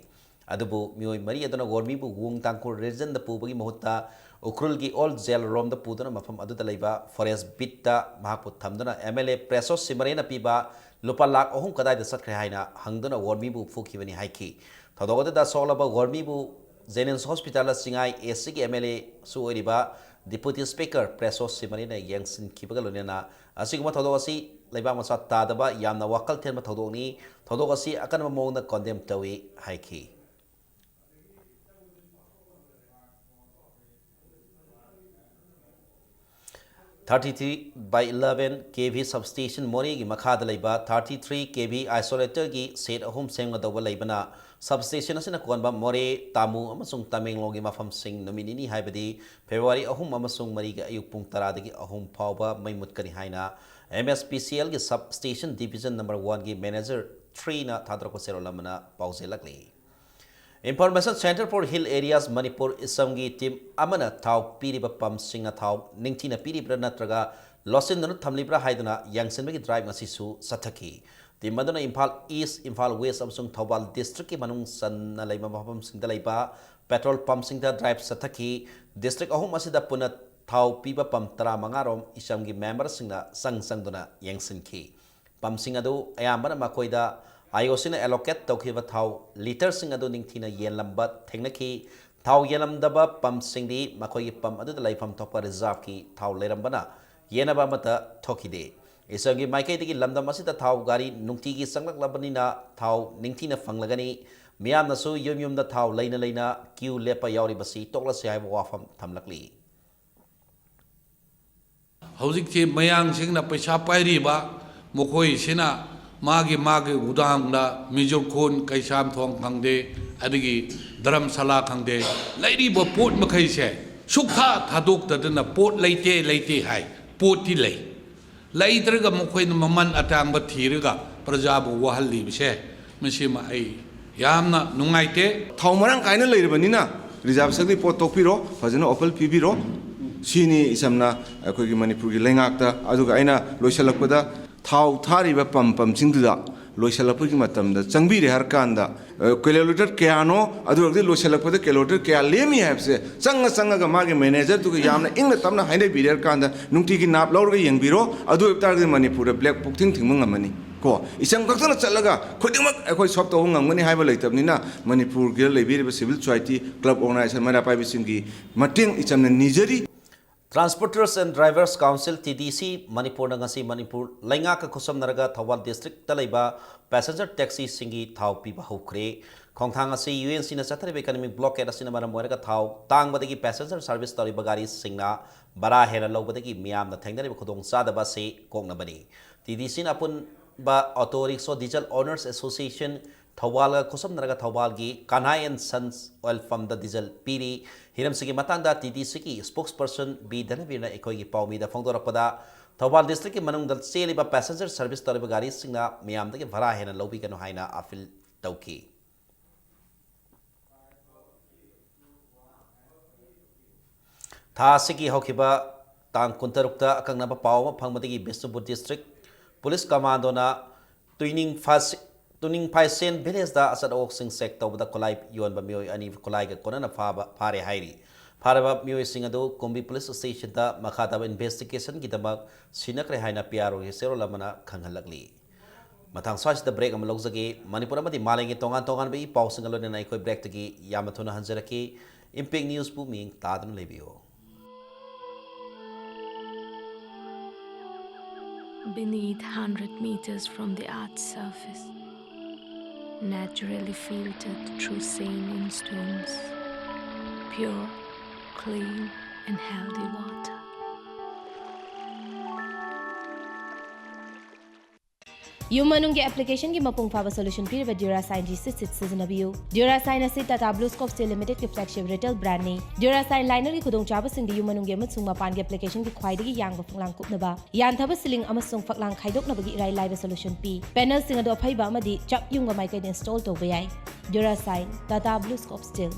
ꯑꯗꯨꯕꯨ ꯃꯤꯑꯣꯏ ꯃꯔꯤ ꯑꯗꯨꯅ ꯋꯣꯔꯃꯤꯕꯨ ꯋꯨꯡ ꯇꯥꯡꯈꯨꯜ ꯔꯤꯖꯟꯗ ꯄꯨꯕꯒꯤ ꯃꯍꯨꯠꯇ ꯎꯈ꯭ꯔꯨꯜꯒꯤ ꯑꯣꯜ ꯖꯦꯜ ꯔꯣꯝꯗ ꯄꯨꯗꯨꯅ ꯃꯐꯝ ꯑꯗꯨꯗ ꯂꯩꯕ ꯐꯣꯔꯦꯁ ꯕꯤꯠꯇ ꯃꯍꯥꯛꯄꯨ ꯊꯝꯗꯨꯅ ꯑꯦꯝ ꯑꯦꯜ ꯑꯦ ꯄ꯭ꯔꯦꯁꯣꯁ ꯁꯤꯃꯔꯦꯅ ꯄꯤꯕ ꯂꯨꯄꯥ ꯂꯥꯈ ꯑꯍꯨꯝ ꯀꯗꯥꯏꯗ ꯆꯠꯈ꯭ꯔꯦ ꯍꯥꯏꯅ ꯍꯪꯗꯨꯅ ꯋꯣꯔꯃꯤꯕꯨ ꯐꯨꯈꯤꯕꯅꯤ ꯍꯥꯏꯈꯤ꯫ ꯊꯧꯗꯣꯛ ꯑꯗꯨꯗ ꯁꯣꯛꯂꯕ ꯋꯣꯔꯃꯤꯕꯨ ꯖꯦꯅꯤꯝꯁ ꯍꯣꯁꯄꯤꯇꯥꯜꯗ ꯆꯤꯡꯉꯥꯏ ꯑꯦ ꯁꯤꯒꯤ ꯑꯦꯝ ꯑꯦꯜ ꯑꯦꯁꯨ ꯑꯣꯏꯔꯤꯕ ꯗꯤꯄꯨꯇꯤ ꯁ꯭ꯄꯤꯀꯔ ꯄ꯭ꯔꯦꯁꯣꯁ ꯁꯤꯃꯔꯦꯅ ꯌꯦꯡꯁꯤꯟꯈꯤꯕꯒ ꯂꯣꯏꯅꯅ ꯑꯁꯤꯒꯨꯝꯕ ꯊꯧꯗꯣꯛ ꯑꯁꯤ ꯂꯩꯕꯥꯛ ꯃꯆꯥ ꯇꯥꯗꯕ ꯌꯥꯝꯅ ꯋꯥꯈꯜ ꯊꯦꯟꯕ ꯊꯧꯗꯣꯛꯅꯤ꯫ ꯊꯧꯗꯣꯛ ꯑꯁꯤ ꯑꯀꯟꯕ ꯃꯑꯣꯡꯗ ꯀꯣꯟꯗꯦꯝ ꯇꯧꯏ ꯍꯥꯏꯈꯤ꯫ Thirty three by eleven K V substation ꯃꯣꯔꯦꯒꯤ ꯃꯈꯥꯗ ꯂꯩꯕ thirty three K V isolatorꯒꯤ set ꯑꯍꯨꯝ ꯁꯦꯝꯒꯗꯧꯕ ꯂꯩꯕꯅ, substation ꯑꯁꯤꯅ ꯀꯣꯟꯕ ꯃꯣꯔꯦ, ꯇꯥꯃꯨ ꯑꯃꯁꯨꯡ ꯇꯃꯦꯡꯂꯣꯡꯒꯤ ꯃꯐꯝꯁꯤꯡ ꯅꯨꯃꯤꯠ ꯅꯤꯅꯤ, ꯍꯥꯏꯕꯗꯤ ꯐꯦꯕ꯭ꯔꯨꯋꯥꯔꯤ ꯑꯍꯨꯝ ꯑꯃꯁꯨꯡ ꯃꯔꯤꯒꯤ ꯑꯌꯨꯛ ꯄꯨꯡ ꯇꯔꯥꯗꯒꯤ ꯑꯍꯨꯝ ꯐꯥꯎꯕ ꯃꯩ ꯃꯨꯠꯀꯅꯤ ꯍꯥꯏꯅ ꯑꯦꯝ ꯑꯦꯁ ꯄꯤ ꯁꯤ ꯑꯦꯜꯒꯤ ꯁꯕ ꯁ꯭ꯇꯦꯁꯟ ꯗꯤꯚꯤꯖꯟ ꯅꯝꯕꯔ ꯋꯥꯟꯒꯤ ꯃꯦꯅꯦꯖꯔ ꯊ꯭ꯔꯤꯅ ꯊꯥꯗꯣꯔꯛꯄ ꯆꯦꯔꯣꯜ ꯑꯃꯅ ꯄꯥꯎꯖꯦꯜꯂꯛꯂꯤ꯫ Information Center for Hill Areas Manipur, ꯏꯁꯝꯒꯤ ꯇꯤꯝ ꯑꯃꯅ ꯊꯥꯎ ꯄꯤꯔꯤꯕ ꯄꯝꯁꯤꯡꯅ ꯊꯥꯎ ꯅꯤꯡꯊꯤꯅ ꯄꯤꯔꯤꯕ꯭ꯔꯥ ꯅꯠꯇ꯭ꯔꯒ ꯂꯣꯠꯁꯤꯟꯗꯨꯅ ꯊꯝꯂꯤꯕ꯭ꯔꯥ ꯍꯥꯏꯗꯨꯅ ꯌꯦꯡꯁꯤꯟꯕꯒꯤ ꯗ꯭ꯔꯥꯏꯚ ꯉꯁꯤꯁꯨ ꯆꯠꯊꯈꯤ꯫ ꯇꯤꯝ ꯑꯗꯨꯅ ꯏꯝꯐꯥꯜ ꯏꯁ, ꯏꯝꯐꯥꯜ ꯋꯦꯁ ꯑꯃꯁꯨꯡ ꯊꯧꯕꯥꯜ ꯗꯤꯁꯇ꯭ꯔꯤꯛꯀꯤ ꯃꯅꯨꯡ ꯆꯟꯅ ꯂꯩꯕ ꯃꯐꯝꯁꯤꯡꯗ ꯂꯩꯕ ꯄꯦꯇ꯭ꯔꯣꯜ ꯄꯝꯁꯤꯡꯗ ꯗ꯭ꯔꯥꯏꯚ ꯆꯠꯊꯈꯤ꯫ ꯗꯤꯁꯇ꯭ꯔꯤꯛ ꯑꯍꯨꯝ ꯑꯁꯤꯗ ꯄꯨꯟꯅ ꯊꯥꯎ ꯄꯤꯕ ꯄꯝ ꯇꯔꯥꯃꯉꯥ ꯔꯣꯝ ꯏꯁꯝꯒꯤ ꯃꯦꯝꯕꯔꯁꯤꯡꯅ ꯆꯪ ꯆꯪꯗꯨꯅ ꯌꯦꯡꯁꯤꯟꯈꯤ꯫ ꯄꯝꯁꯤꯡ ꯑꯗꯨ ꯑꯌꯥꯝꯕꯅ ꯃꯈꯣꯏꯗ ꯑꯥꯏ ꯑꯣ ꯁꯤꯅ ꯑꯦꯂꯣꯀꯦꯠ ꯇꯧꯈꯤꯕ ꯊꯥꯎ ꯂꯤꯇꯔꯁꯤꯡ ꯑꯗꯨ ꯅꯤꯡꯊꯤꯅ ꯌꯦꯜꯂꯝꯕ ꯊꯦꯡꯅꯈꯤ꯫ ꯊꯥꯎ ꯌꯦꯜꯂꯝꯗꯕ ꯄꯝꯁꯤꯡꯗꯤ ꯃꯈꯣꯏꯒꯤ ꯄꯝ ꯑꯗꯨꯗ ꯂꯩꯐꯝ ꯊꯣꯛꯄ ꯔꯤꯖꯥꯔꯚꯀꯤ ꯊꯥꯎ ꯂꯩꯔꯝꯕꯅ ꯌꯦꯟꯅꯕ ꯑꯃꯠꯇ ꯊꯣꯛꯈꯤꯗꯦ꯫ ꯏꯁꯝꯒꯤ ꯃꯥꯏꯀꯩꯗꯒꯤ ꯂꯝꯗꯝ ꯑꯁꯤꯗ ꯊꯥꯎ ꯒꯥꯔꯤ ꯅꯨꯡꯇꯤꯒꯤ ꯆꯪꯂꯛꯂꯕꯅꯤꯅ ꯊꯥꯎ ꯅꯤꯡꯊꯤꯅ ꯐꯪꯂꯒꯅꯤ꯫ ꯃꯤꯌꯥꯝꯅꯁꯨ ꯌꯨꯝ ꯌꯨꯝꯗ ꯊꯥꯎ ꯂꯩꯅ ꯂꯩꯅ ꯀ꯭ꯌꯨ ꯂꯦꯞꯄ ꯌꯥꯎꯔꯤꯕꯁꯤ ꯇꯣꯛꯂꯁꯤ ꯍꯥꯏꯕ ꯋꯥꯐꯝ ꯊꯝꯂꯛꯂꯤ꯫ ꯍꯧꯖꯤꯛꯁꯤ ꯃꯌꯥꯡꯁꯤꯡꯅ ꯄꯩꯁꯥ ꯄꯥꯏꯔꯤꯕ ꯃꯈꯣꯏꯁꯤꯅ ꯃꯥꯒꯤ ꯃꯥꯒꯤ ꯒꯨꯗꯥꯡꯗ ꯃꯤꯖꯨꯔꯈꯣꯟ, ꯀꯩꯁꯥꯝꯊꯣꯡ ꯈꯪꯗꯦ, ꯑꯗꯒꯤ ꯙꯔꯝꯁꯥꯂꯥ ꯈꯪꯗꯦ, ꯂꯩꯔꯤꯕ ꯄꯣꯠ ꯃꯈꯩꯁꯦ ꯁꯨꯛꯊꯥ ꯊꯥꯗꯣꯛꯇꯗꯅ ꯄꯣꯠ ꯂꯩꯇꯦ ꯂꯩꯇꯦ ꯍꯥꯏ꯫ ꯄꯣꯠꯇꯤ ꯂꯩ꯫ ꯂꯩꯇ꯭ꯔꯒ ꯃꯈꯣꯏꯅ ꯃꯃꯜ ꯑꯇꯥꯡꯕ ꯊꯤꯔꯒ ꯄ꯭ꯔꯖꯥꯕꯨ ꯋꯥꯍꯜꯂꯤꯕꯁꯦ ꯃꯁꯤꯃ ꯑꯩ ꯌꯥꯝꯅ ꯅꯨꯡꯉꯥꯏꯇꯦ꯫ ꯊꯥꯎ ꯃꯔꯥꯡ ꯀꯥꯏꯅ ꯂꯩꯔꯕꯅꯤꯅ ꯔꯤꯖꯥꯔꯚ ꯁꯔꯨꯛꯇꯒꯤ ꯄꯣꯠ ꯇꯣꯛꯄꯤꯔꯣ, ꯐꯖꯅ ꯑꯣꯐꯔ ꯄꯤꯕꯤꯔꯣ꯫ ꯁꯤꯅꯤ ꯏꯁꯝꯅ ꯑꯩꯈꯣꯏꯒꯤ ꯃꯅꯤꯄꯨꯔꯒꯤ ꯂꯩꯉꯥꯛꯇ꯫ ꯑꯗꯨꯒ ꯑꯩꯅ ꯂꯣꯏꯁꯤꯜꯂꯛꯄꯗ ꯊꯥꯎ ꯊꯥꯔꯤꯕ ꯄꯝ ꯄꯝꯁꯤꯡꯗꯨꯗ ꯂꯣꯏꯁꯤꯜꯂꯛꯄꯒꯤ ꯃꯇꯝꯗ ꯆꯪꯕꯤꯔꯦ ꯍꯥꯏꯔ ꯀꯥꯟꯗ, ꯑ, ꯀꯤꯂꯣꯂꯤꯇꯔ ꯀꯌꯥꯅꯣ, ꯑꯗꯨ ꯑꯣꯏꯔꯒꯗꯤ ꯂꯣꯏꯁꯤꯜꯂꯛꯄꯗ ꯀꯤꯂꯣꯂꯤꯇꯔ ꯀꯌꯥ ꯂꯦꯝꯃꯤ ꯍꯥꯏꯕꯁꯦ ꯆꯪꯉ ꯆꯪꯉꯒ ꯃꯥꯒꯤ ꯃꯦꯅꯦꯖꯔꯗꯨꯒ ꯌꯥꯝꯅ ꯏꯪꯅ ꯇꯞꯅ ꯍꯥꯏꯅꯕꯤꯔꯦ ꯍꯥꯏꯔ ꯀꯥꯟꯗ ꯅꯨꯡꯇꯤꯒꯤ ꯅꯥꯞ ꯂꯧꯔꯒ ꯌꯦꯡꯕꯤꯔꯣ꯫ ꯑꯗꯨ ꯑꯣꯏꯕ ꯇꯥꯔꯒꯗꯤ ꯃꯅꯤꯄꯨꯔꯗ ꯕ꯭ꯂꯦꯛ ꯄꯨꯛꯊꯤꯡ ꯊꯤꯡꯕ ꯉꯝꯃꯅꯤ꯫ ꯀꯣ, ꯏꯁꯝ ꯈꯛꯇꯅ ꯆꯠꯂꯒ ꯈꯨꯗꯤꯡꯃꯛ ꯑꯩꯈꯣꯏ ꯁꯣꯜꯕ ꯇꯧꯕ ꯉꯝꯒꯅꯤ ꯍꯥꯏꯕ ꯂꯩꯇꯕꯅꯤꯅ ꯃꯅꯤꯄꯨꯔꯒꯤ ꯂꯩꯕꯤꯔꯤꯕ ꯁꯤꯚꯤꯜ ꯁꯣꯁꯥꯏꯇꯤ, ꯀ꯭ꯂꯕ, ꯑꯣꯔꯒꯅꯥꯏꯖꯦꯁꯟ, ꯃꯩꯔꯥ ꯄꯥꯏꯕꯤꯁꯤꯡꯒꯤ ꯃꯇꯦꯡ ꯏꯆꯝꯅ ꯅꯤꯖꯔꯤ꯫ Transporters and Drivers Council, T D ꯁꯤ, ꯃꯅꯤꯄꯨꯔꯅ ꯉꯁꯤ ꯃꯅꯤꯄꯨꯔ ꯂꯩꯉꯥꯛꯀ ꯈꯨꯠꯁꯝꯅꯔꯒ ꯊꯧꯕꯥꯜ ꯗꯤꯁꯇ꯭ꯔꯤꯛꯇ ꯂꯩꯕ ꯄꯦꯁꯦꯟꯖꯔ ꯇꯦꯛꯁꯤꯁꯤꯡꯒꯤ ꯊꯥꯎ ꯄꯤꯕ ꯍꯧꯈ꯭ꯔꯦ꯫ ꯈꯣꯡꯊꯥꯡ ꯑꯁꯤ ꯌꯨ ꯑꯦꯟ ꯁꯤꯅ ꯆꯠꯊꯔꯤꯕ ꯏꯀꯅꯣꯃꯤꯛ ꯕ꯭ꯂꯣꯀꯦꯠ ꯑꯁꯤꯅ ꯃꯔꯝ ꯑꯣꯏꯔꯒ ꯊꯥꯎ ꯇꯥꯡꯕꯗꯒꯤ ꯄꯦꯁꯦꯟꯖꯔ ꯁꯥꯔꯚꯤꯁ ꯇꯧꯔꯤꯕ ꯒꯥꯔꯤꯁꯤꯡꯅ ꯚꯔꯥ ꯍꯦꯟꯅ ꯂꯧꯕꯗꯒꯤ ꯃꯤꯌꯥꯝꯅ ꯊꯦꯡꯅꯔꯤꯕ ꯈꯨꯗꯣꯡꯆꯥꯗꯕ ꯑꯁꯤ ꯀꯣꯛꯅꯕꯅꯤ꯫ ꯇꯤ ꯗꯤ ꯁꯤꯅ ꯑꯄꯨꯟꯕ auto rickshaw diesel owners association, ꯊꯧꯕꯥꯜꯒ ꯈꯨꯠꯁꯝꯅꯔꯒ ꯊꯧꯕꯥꯜꯒꯤ Kanhai and Sons oil pumpꯇ diesel ꯄꯤꯔꯤ꯫ ꯍꯤꯔꯝꯁꯤꯒꯤ ꯃꯇꯥꯡꯗ TDCꯒꯤ spokesperson B ꯙꯅꯕꯤꯔꯅ ꯑꯩꯈꯣꯏꯒꯤ ꯄꯥꯎꯃꯤꯗ ꯐꯣꯡꯗꯣꯔꯛꯄꯗ, ꯊꯧꯕꯥꯜ districtꯀꯤ ꯃꯅꯨꯡꯗ ꯆꯦꯜꯂꯤꯕ passenger service ꯇꯧꯔꯤꯕ ꯒꯥꯔꯤꯁꯤꯡꯅ ꯃꯤꯌꯥꯝꯗꯒꯤ ꯚꯔꯥ ꯍꯦꯟꯅ ꯂꯧꯕꯤꯒꯅꯨ ꯍꯥꯏꯅ appeal ꯇꯧꯈꯤ꯫ ꯊꯥ ꯑꯁꯤꯒꯤ ꯍꯧꯈꯤꯕ ꯇꯥꯡ ꯀꯨꯟꯇꯔꯨꯛꯇ ꯑꯀꯛꯅꯕ ꯄꯥꯎ ꯑꯃ ꯐꯪꯕꯗꯒꯤ ꯕꯤꯁꯅꯨꯄꯨꯔ district police commandona ꯇꯨꯏꯅꯤꯡ ꯐꯥꯁ-, ꯇꯨꯅꯤꯡ ꯐꯥꯏꯁꯦꯟ villageꯇ ꯑꯆꯠ ꯑꯋꯣꯛꯁꯤꯡ check ꯇꯧꯕꯗ ꯈꯨꯠꯂꯥꯏ ꯌꯣꯟꯕ ꯃꯤꯑꯣꯏ ꯑꯅꯤ ꯈꯨꯠꯂꯥꯏꯒ ꯀꯣꯟꯅꯅ ꯐꯥꯕ, ꯐꯥꯔꯦ ꯍꯥꯏꯔꯤ꯫ ꯐꯥꯔꯕ ꯃꯤꯑꯣꯏꯁꯤꯡ ꯑꯗꯨ ꯀꯨꯝꯕꯤ police stationꯗ ꯃꯈꯥ ꯇꯥꯕ investigationꯒꯤꯗꯃꯛ ꯁꯤꯟꯅꯈ꯭ꯔꯦ ꯍꯥꯏꯅ PROꯒꯤ ꯆꯦꯔꯣꯜ ꯑꯃꯅ ꯈꯪꯍꯜꯂꯛꯂꯤ꯫ ꯃꯊꯪ ꯁ꯭ꯋꯥꯏꯁꯤꯗ break ꯑꯃ ꯂꯧꯖꯒꯦ꯫ ꯃꯅꯤꯄꯨꯔ ꯑꯃꯗꯤ ꯃꯥꯂꯦꯝꯒꯤ ꯇꯣꯉꯥꯟ ꯇꯣꯉꯥꯟꯕ ꯏ ꯄꯥꯎꯁꯤꯡꯒ ꯂꯣꯏꯅꯅ ꯑꯩꯈꯣꯏ breakꯇꯒꯤ ꯌꯥꯝꯅ ꯊꯨꯅ ꯍꯟꯖꯔꯛꯀꯦ꯫ Impact Newsꯄꯨ ꯃꯤꯠꯌꯦꯡ ꯇꯥꯗꯨꯅ ꯂꯩꯕꯤꯌꯨ꯫ Beneath, hundred meters from the earth's surface, naturally filtered through saline stones, pure, clean, and healthy water. ꯌꯨꯝ ꯃꯅꯨꯡꯒꯤ applicationꯒꯤ ꯃꯄꯨꯡ ꯐꯥꯕ solution ꯄꯤꯔꯤꯕ Durasine G C Sit ꯁꯤꯖꯤꯟꯅꯕꯤꯌꯨ꯫ Durasine ꯑꯁꯤ Tata BlueScope Steel Limitedꯀꯤ flagship retail brandꯅꯤ꯫ Durasine linerꯒꯤ ꯈꯨꯗꯣꯡꯆꯥꯕꯁꯤꯡꯗꯤ ꯌꯨꯝ ꯃꯅꯨꯡꯒꯤ ꯑꯃꯁꯨꯡ ꯃꯄꯥꯟꯒꯤ applicationꯒꯤ ꯈ꯭ꯋꯥꯏꯗꯒꯤ ꯌꯥꯡꯕ ꯐꯛꯂꯥꯡ ꯀꯨꯞꯅꯕ, ꯌꯥꯟꯊꯕ ceiling ꯑꯃꯁꯨꯡ ꯐꯛꯂꯥꯡ ꯈꯥꯏꯗꯣꯛꯅꯕꯒꯤ ꯏꯔꯥꯏ ꯂꯥꯏꯕ solution ꯄꯤ꯫ Panelꯁꯤꯡ ꯑꯗꯨ ꯑꯐꯩꯕ ꯑꯃꯗꯤ ꯆꯞ ꯌꯨꯡꯕ ꯃꯥꯏꯀꯩꯗ install ꯇꯧꯕ ꯌꯥꯏ꯫ Durasine, Tata BlueScope Steel꯫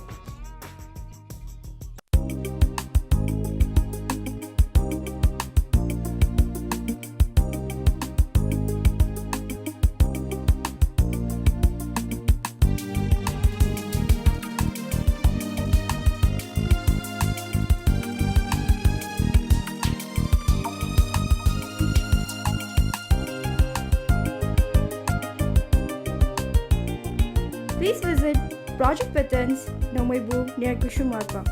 Please visit Project Patterns, Nongmeibu, near Kushumorpam.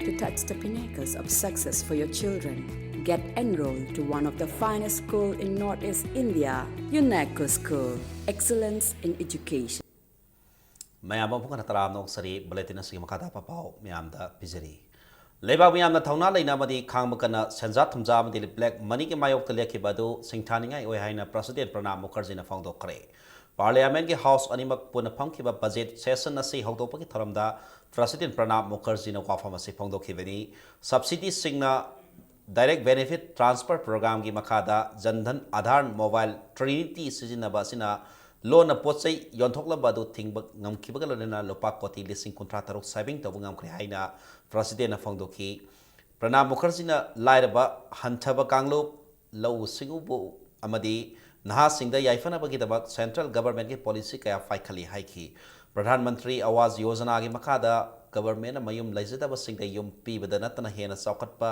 Tata It's the pinnacles of success for your children. Get enrolled to one of the finest school in Northeast India, UNECO School. Excellence in education. ꯃꯌꯥꯝ ꯑꯃꯨꯛ ꯍꯟꯅ ꯇꯔꯥꯝꯅ ꯑꯣꯛꯆꯔꯤ꯫ ꯕꯨꯂꯦꯇꯤꯟ ꯑꯁꯤꯒꯤ ꯃꯈꯥ ꯇꯥꯕ ꯄꯥꯎ ꯃꯌꯥꯝꯗ ꯄꯤꯖꯔꯤ꯫ ꯂꯩꯕꯥꯛ ꯃꯤꯌꯥꯝꯅ ꯊꯧꯅꯥ ꯂꯩꯅ ꯑꯃꯗꯤ ꯈꯥꯡꯕ ꯀꯟꯅ ꯁꯦꯟꯖꯥ ꯊꯨꯝꯖꯥ ꯑꯃꯗꯤ ꯕ꯭ꯂꯦꯛ ꯃꯅꯤꯒꯤ ꯃꯥꯌꯣꯛꯇ ꯂꯦꯞꯈꯤꯕ ꯑꯗꯨ ꯁꯤꯡꯊꯥꯅꯤꯡꯉꯥꯏ ꯑꯣꯏ ꯍꯥꯏꯅ ꯄ꯭ꯔꯁꯤꯗꯦꯟ ꯄ꯭ꯔꯅꯥꯕ ꯃꯨꯈꯔꯖꯤꯅ ꯐꯣꯡꯗꯣꯛꯈ꯭ꯔꯦ꯫ ꯄꯥꯔꯂꯤꯌꯥꯃꯦꯟꯒꯤ ꯍꯥꯎꯁ ꯑꯅꯤꯃꯛ ꯄꯨꯟꯅ ꯐꯝꯈꯤꯕ ꯕꯖꯦꯠ ꯁꯦꯁꯟ ꯑꯁꯤ ꯍꯧꯗꯣꯛꯄꯒꯤ ꯊꯧꯔꯝꯗ ꯄ꯭ꯔꯁꯤꯗꯦꯟ ꯄ꯭ꯔꯅꯥꯕ ꯃꯨꯈꯔꯖꯤꯅ ꯋꯥꯐꯝ ꯑꯁꯤ ꯐꯣꯡꯗꯣꯛꯈꯤꯕꯅꯤ꯫ ꯁꯕꯁꯤꯗꯤꯁꯤꯡꯅ ꯗꯥꯏꯔꯦꯛ ꯕꯦꯅꯤꯐꯤꯠ ꯇ꯭ꯔꯥꯟꯁꯐꯔ ꯄ꯭ꯔꯣꯒ꯭ꯔꯥꯝꯒꯤ ꯃꯈꯥꯗ ꯖꯟ ꯙꯟ ꯑꯥꯙꯥꯔ ꯃꯣꯕꯥꯏꯜ ꯇ꯭ꯔꯤꯅꯤꯇꯤ ꯁꯤꯖꯤꯟꯅꯕ ꯑꯁꯤꯅ ꯂꯣꯟꯅ ꯄꯣꯠ ꯆꯩ ꯌꯣꯟꯊꯣꯛꯂꯝꯕ ꯑꯗꯨ ꯊꯤꯡꯕ ꯉꯝꯈꯤꯕꯒ ꯂꯣꯏꯅꯅ ꯂꯨꯄꯥ ꯀꯣꯇꯤ ꯂꯤꯁꯤꯡ ꯀꯨꯟꯊ꯭ꯔꯥ ꯇꯔꯨꯛ ꯁꯦꯚꯤꯡ ꯇꯧꯕ ꯉꯝꯈ꯭ꯔꯦ ꯍꯥꯏꯅ ꯄ꯭ꯔꯁꯤꯗꯦꯟꯅ ꯐꯣꯡꯗꯣꯛꯈꯤ꯫ ꯄ꯭ꯔꯅꯥꯕ ꯃꯨꯈꯔꯖꯤꯅ ꯂꯥꯏꯔꯕ ꯍꯟꯊꯕ ꯀꯥꯡꯂꯨꯞ, ꯂꯧꯎ ꯁꯤꯡꯎꯕꯨ ꯑꯃꯗꯤ ꯅꯍꯥꯁꯤꯡꯗ ꯌꯥꯏꯐꯅꯕꯒꯤꯗꯃꯛ ꯁꯦꯟꯇ꯭ꯔꯦꯜ ꯒꯚꯔꯟꯃꯦꯟꯠꯀꯤ ꯄꯣꯂꯤꯁꯤ ꯀꯌꯥ ꯄꯥꯏꯈꯠꯂꯤ ꯍꯥꯏꯈꯤ꯫ ꯄ꯭ꯔꯙꯥꯟ ꯃꯟꯇ꯭ꯔꯤ ꯑꯋꯥꯖ ꯌꯣꯖꯅꯥꯒꯤ ꯃꯈꯥꯗ ꯒꯚꯔꯟꯃꯦꯟꯠꯅ ꯃꯌꯨꯝ ꯂꯩꯖꯗꯕꯁꯤꯡꯗ ꯌꯨꯝ ꯄꯤꯕꯗ ꯅꯠꯇꯅ ꯍꯦꯟꯅ ꯆꯥꯎꯈꯠꯄ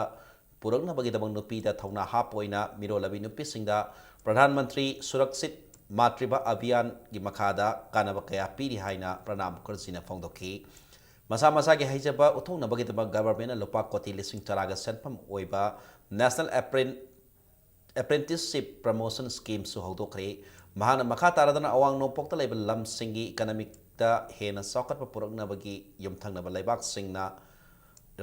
ꯄꯨꯔꯛꯅꯕꯒꯤꯗꯃꯛ ꯅꯨꯄꯤꯗ ꯊꯧꯅꯥ ꯍꯥꯞꯄ ꯑꯣꯏꯅ ꯃꯤꯔꯣꯜꯂꯕꯤ ꯅꯨꯄꯤꯁꯤꯡꯗ ꯄ꯭ꯔꯙꯥꯟ ꯃꯟꯇ꯭ꯔꯤ ꯁꯨꯔꯛꯁꯤꯠ ꯃꯥꯇ꯭ꯔꯤꯚꯥ ꯑꯚꯤꯌꯥꯟꯒꯤ ꯃꯈꯥꯗ ꯀꯥꯟꯅꯕ ꯀꯌꯥ ꯄꯤꯔꯤ ꯍꯥꯏꯅ ꯄ꯭ꯔꯅꯥꯕ ꯃꯨꯈꯔꯖꯤꯅ ꯐꯣꯡꯗꯣꯛꯈꯤ꯫ ꯃꯁꯥ ꯃꯁꯥꯒꯤ ꯍꯩꯖꯕ ꯎꯠꯊꯣꯛꯅꯕꯒꯤꯗꯃꯛ ꯒꯚꯔꯟꯃꯦꯟꯠꯅ ꯂꯨꯄꯥ ꯀꯣꯇꯤ ꯂꯤꯁꯤꯡ ꯇꯔꯥꯒ ꯁꯦꯟꯐꯝ ꯑꯣꯏꯕ ꯅꯦꯁꯅꯦꯜ ꯑꯦꯄ꯭ꯔꯦꯟ-, ꯑꯦꯄ꯭ꯔꯦꯟꯇꯤꯁꯁꯤꯞ ꯄ꯭ꯔꯃꯣꯁꯟ ꯁ꯭ꯀꯤꯝꯁꯨ ꯍꯧꯗꯣꯛꯈ꯭ꯔꯦ꯫ ꯃꯍꯥꯛꯅ ꯃꯈꯥ ꯇꯥꯔꯗꯨꯅ ꯑꯋꯥꯡ ꯅꯣꯡꯄꯣꯛꯇ ꯂꯩꯕ ꯂꯝꯁꯤꯡꯒꯤ ꯏꯀꯅꯃꯤꯛꯇ ꯍꯦꯟꯅ ꯆꯥꯎꯈꯠꯄ ꯄꯨꯔꯛꯅꯕꯒꯤ ꯌꯨꯝꯊꯪꯅꯕ ꯂꯩꯕꯥꯛꯁꯤꯡꯅ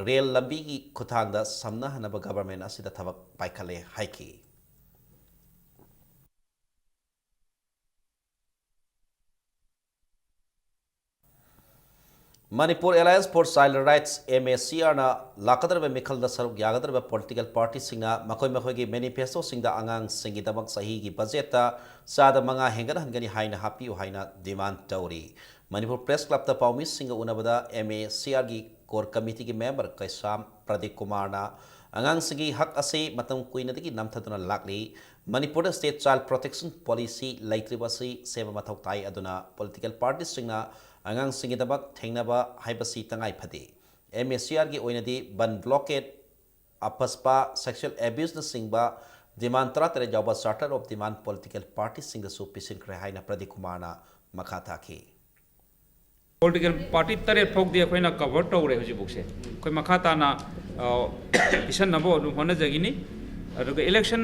ꯔꯦꯜ ꯂꯝꯕꯤꯒꯤ ꯈꯨꯠꯊꯥꯡꯗ ꯁꯝꯅꯍꯟꯅꯕ ꯒꯚꯔꯟꯃꯦꯟꯠ ꯑꯁꯤꯗ ꯊꯕꯛ ꯄꯥꯏꯈꯠꯂꯦ ꯍꯥꯏꯈꯤ꯫ Manipur Alliance for Child Rights, M A C R ꯅ ꯂꯥꯛꯀꯗꯧꯔꯤꯕ ꯃꯤꯈꯜꯗ ꯁꯔꯨꯛ ꯌꯥꯒꯗꯧꯔꯤꯕ ꯄꯣꯂꯤꯇꯤꯀꯦꯜ ꯄꯥꯔꯇꯤꯁꯤꯡꯅ ꯃꯈꯣꯏ ꯃꯈꯣꯏꯒꯤ ꯃꯦꯅꯤꯐꯦꯁꯇꯣꯁꯤꯡꯗ ꯑꯉꯥꯡꯁꯤꯡꯒꯤꯗꯃꯛ ꯆꯍꯤꯒꯤ ꯕꯖꯦꯠꯇ ꯆꯥꯗ ꯃꯉꯥ ꯍꯦꯟꯒꯠꯍꯟꯒꯅꯤ ꯍꯥꯏꯅ ꯍꯥꯞꯄꯤꯌꯨ ꯍꯥꯏꯅ ꯗꯤꯃꯥꯟ ꯇꯧꯔꯤ꯫ ꯃꯅꯤꯄꯨꯔ ꯄ꯭ꯔꯦꯁ ꯀ꯭ꯂꯕꯇ ꯄꯥꯎꯃꯤꯁꯤꯡꯒ ꯎꯅꯕꯗ M A C R ꯒꯤ ꯀꯣꯔ ꯀꯃꯤꯇꯤꯒꯤ ꯃꯦꯝꯕꯔ ꯀꯩꯁꯥꯝ ꯄ꯭ꯔꯗꯤꯞ ꯀꯨꯃꯥꯔꯅ ꯑꯉꯥꯡꯁꯤꯡꯒꯤ ꯍꯛ ꯑꯁꯤ ꯃꯇꯝ ꯀꯨꯏꯅꯗꯒꯤ ꯅꯝꯊꯗꯨꯅ ꯂꯥꯛꯂꯤ꯫ ꯃꯅꯤꯄꯨꯔꯗ ꯁ꯭ꯇꯦꯠ ꯆꯥꯏꯜ ꯄ꯭ꯔꯣꯇꯦꯛꯁꯟ ꯄꯣꯂꯤꯁꯤ ꯂꯩꯇ꯭ꯔꯤꯕ ꯑꯁꯤ ꯁꯦꯝꯕ ꯃꯊꯧ ꯇꯥꯏ꯫ ꯑꯗꯨꯅ ꯄꯣꯂꯤꯇꯤꯀꯦꯜ ꯄꯥꯔꯇꯤꯁꯤꯡꯅ ꯑꯉꯥꯡꯁꯤꯡꯒꯤꯗꯃꯛ ꯊꯦꯡꯅꯕ ꯍꯥꯏꯕꯁꯤ ꯇꯉꯥꯏ ꯐꯗꯦ꯫ M A C R ꯒꯤ ꯑꯣꯏꯅꯗꯤ ꯕꯟ ꯕ꯭ꯂꯣꯀꯦꯠ, ꯑꯄꯁꯄꯥ, ꯁꯦꯛꯁꯨꯑꯦꯜ ꯑꯦꯕ꯭ꯌꯨꯁꯅꯆꯤꯡꯕ ꯗꯤꯃꯥꯟ ꯇꯔꯥꯇꯔꯦꯠ ꯌꯥꯎꯕ ꯆꯥꯔꯇꯔ ꯑꯣꯐ ꯗꯤꯃꯥꯟ ꯄꯣꯂꯤꯇꯤꯀꯦꯜ ꯄꯥꯔꯇꯤꯁꯤꯡꯗꯁꯨ ꯄꯤꯁꯤꯟꯈ꯭ꯔꯦ ꯍꯥꯏꯅ ꯄ꯭ꯔꯗꯤꯞ ꯀꯨꯃꯥꯔꯅ ꯃꯈꯥ ꯇꯥꯈꯤ꯫ ꯄꯣꯂꯤꯇꯤꯀꯦꯜ ꯄꯥꯔꯇꯤ ꯇꯔꯦꯠ ꯐꯥꯎꯗꯤ ꯑꯩꯈꯣꯏꯅ ꯀꯚꯔ ꯇꯧꯔꯦ ꯍꯧꯖꯤꯛꯐꯥꯎꯁꯦ꯫ ꯑꯩꯈꯣꯏ ꯃꯈꯥ ꯇꯥꯅ ꯑ, ꯄꯤꯁꯟꯅꯕ ꯑꯗꯨꯝ ꯍꯣꯠꯅꯖꯒꯤꯅꯤ꯫ ꯑꯗꯨꯒ ꯏꯂꯦꯛꯁꯟ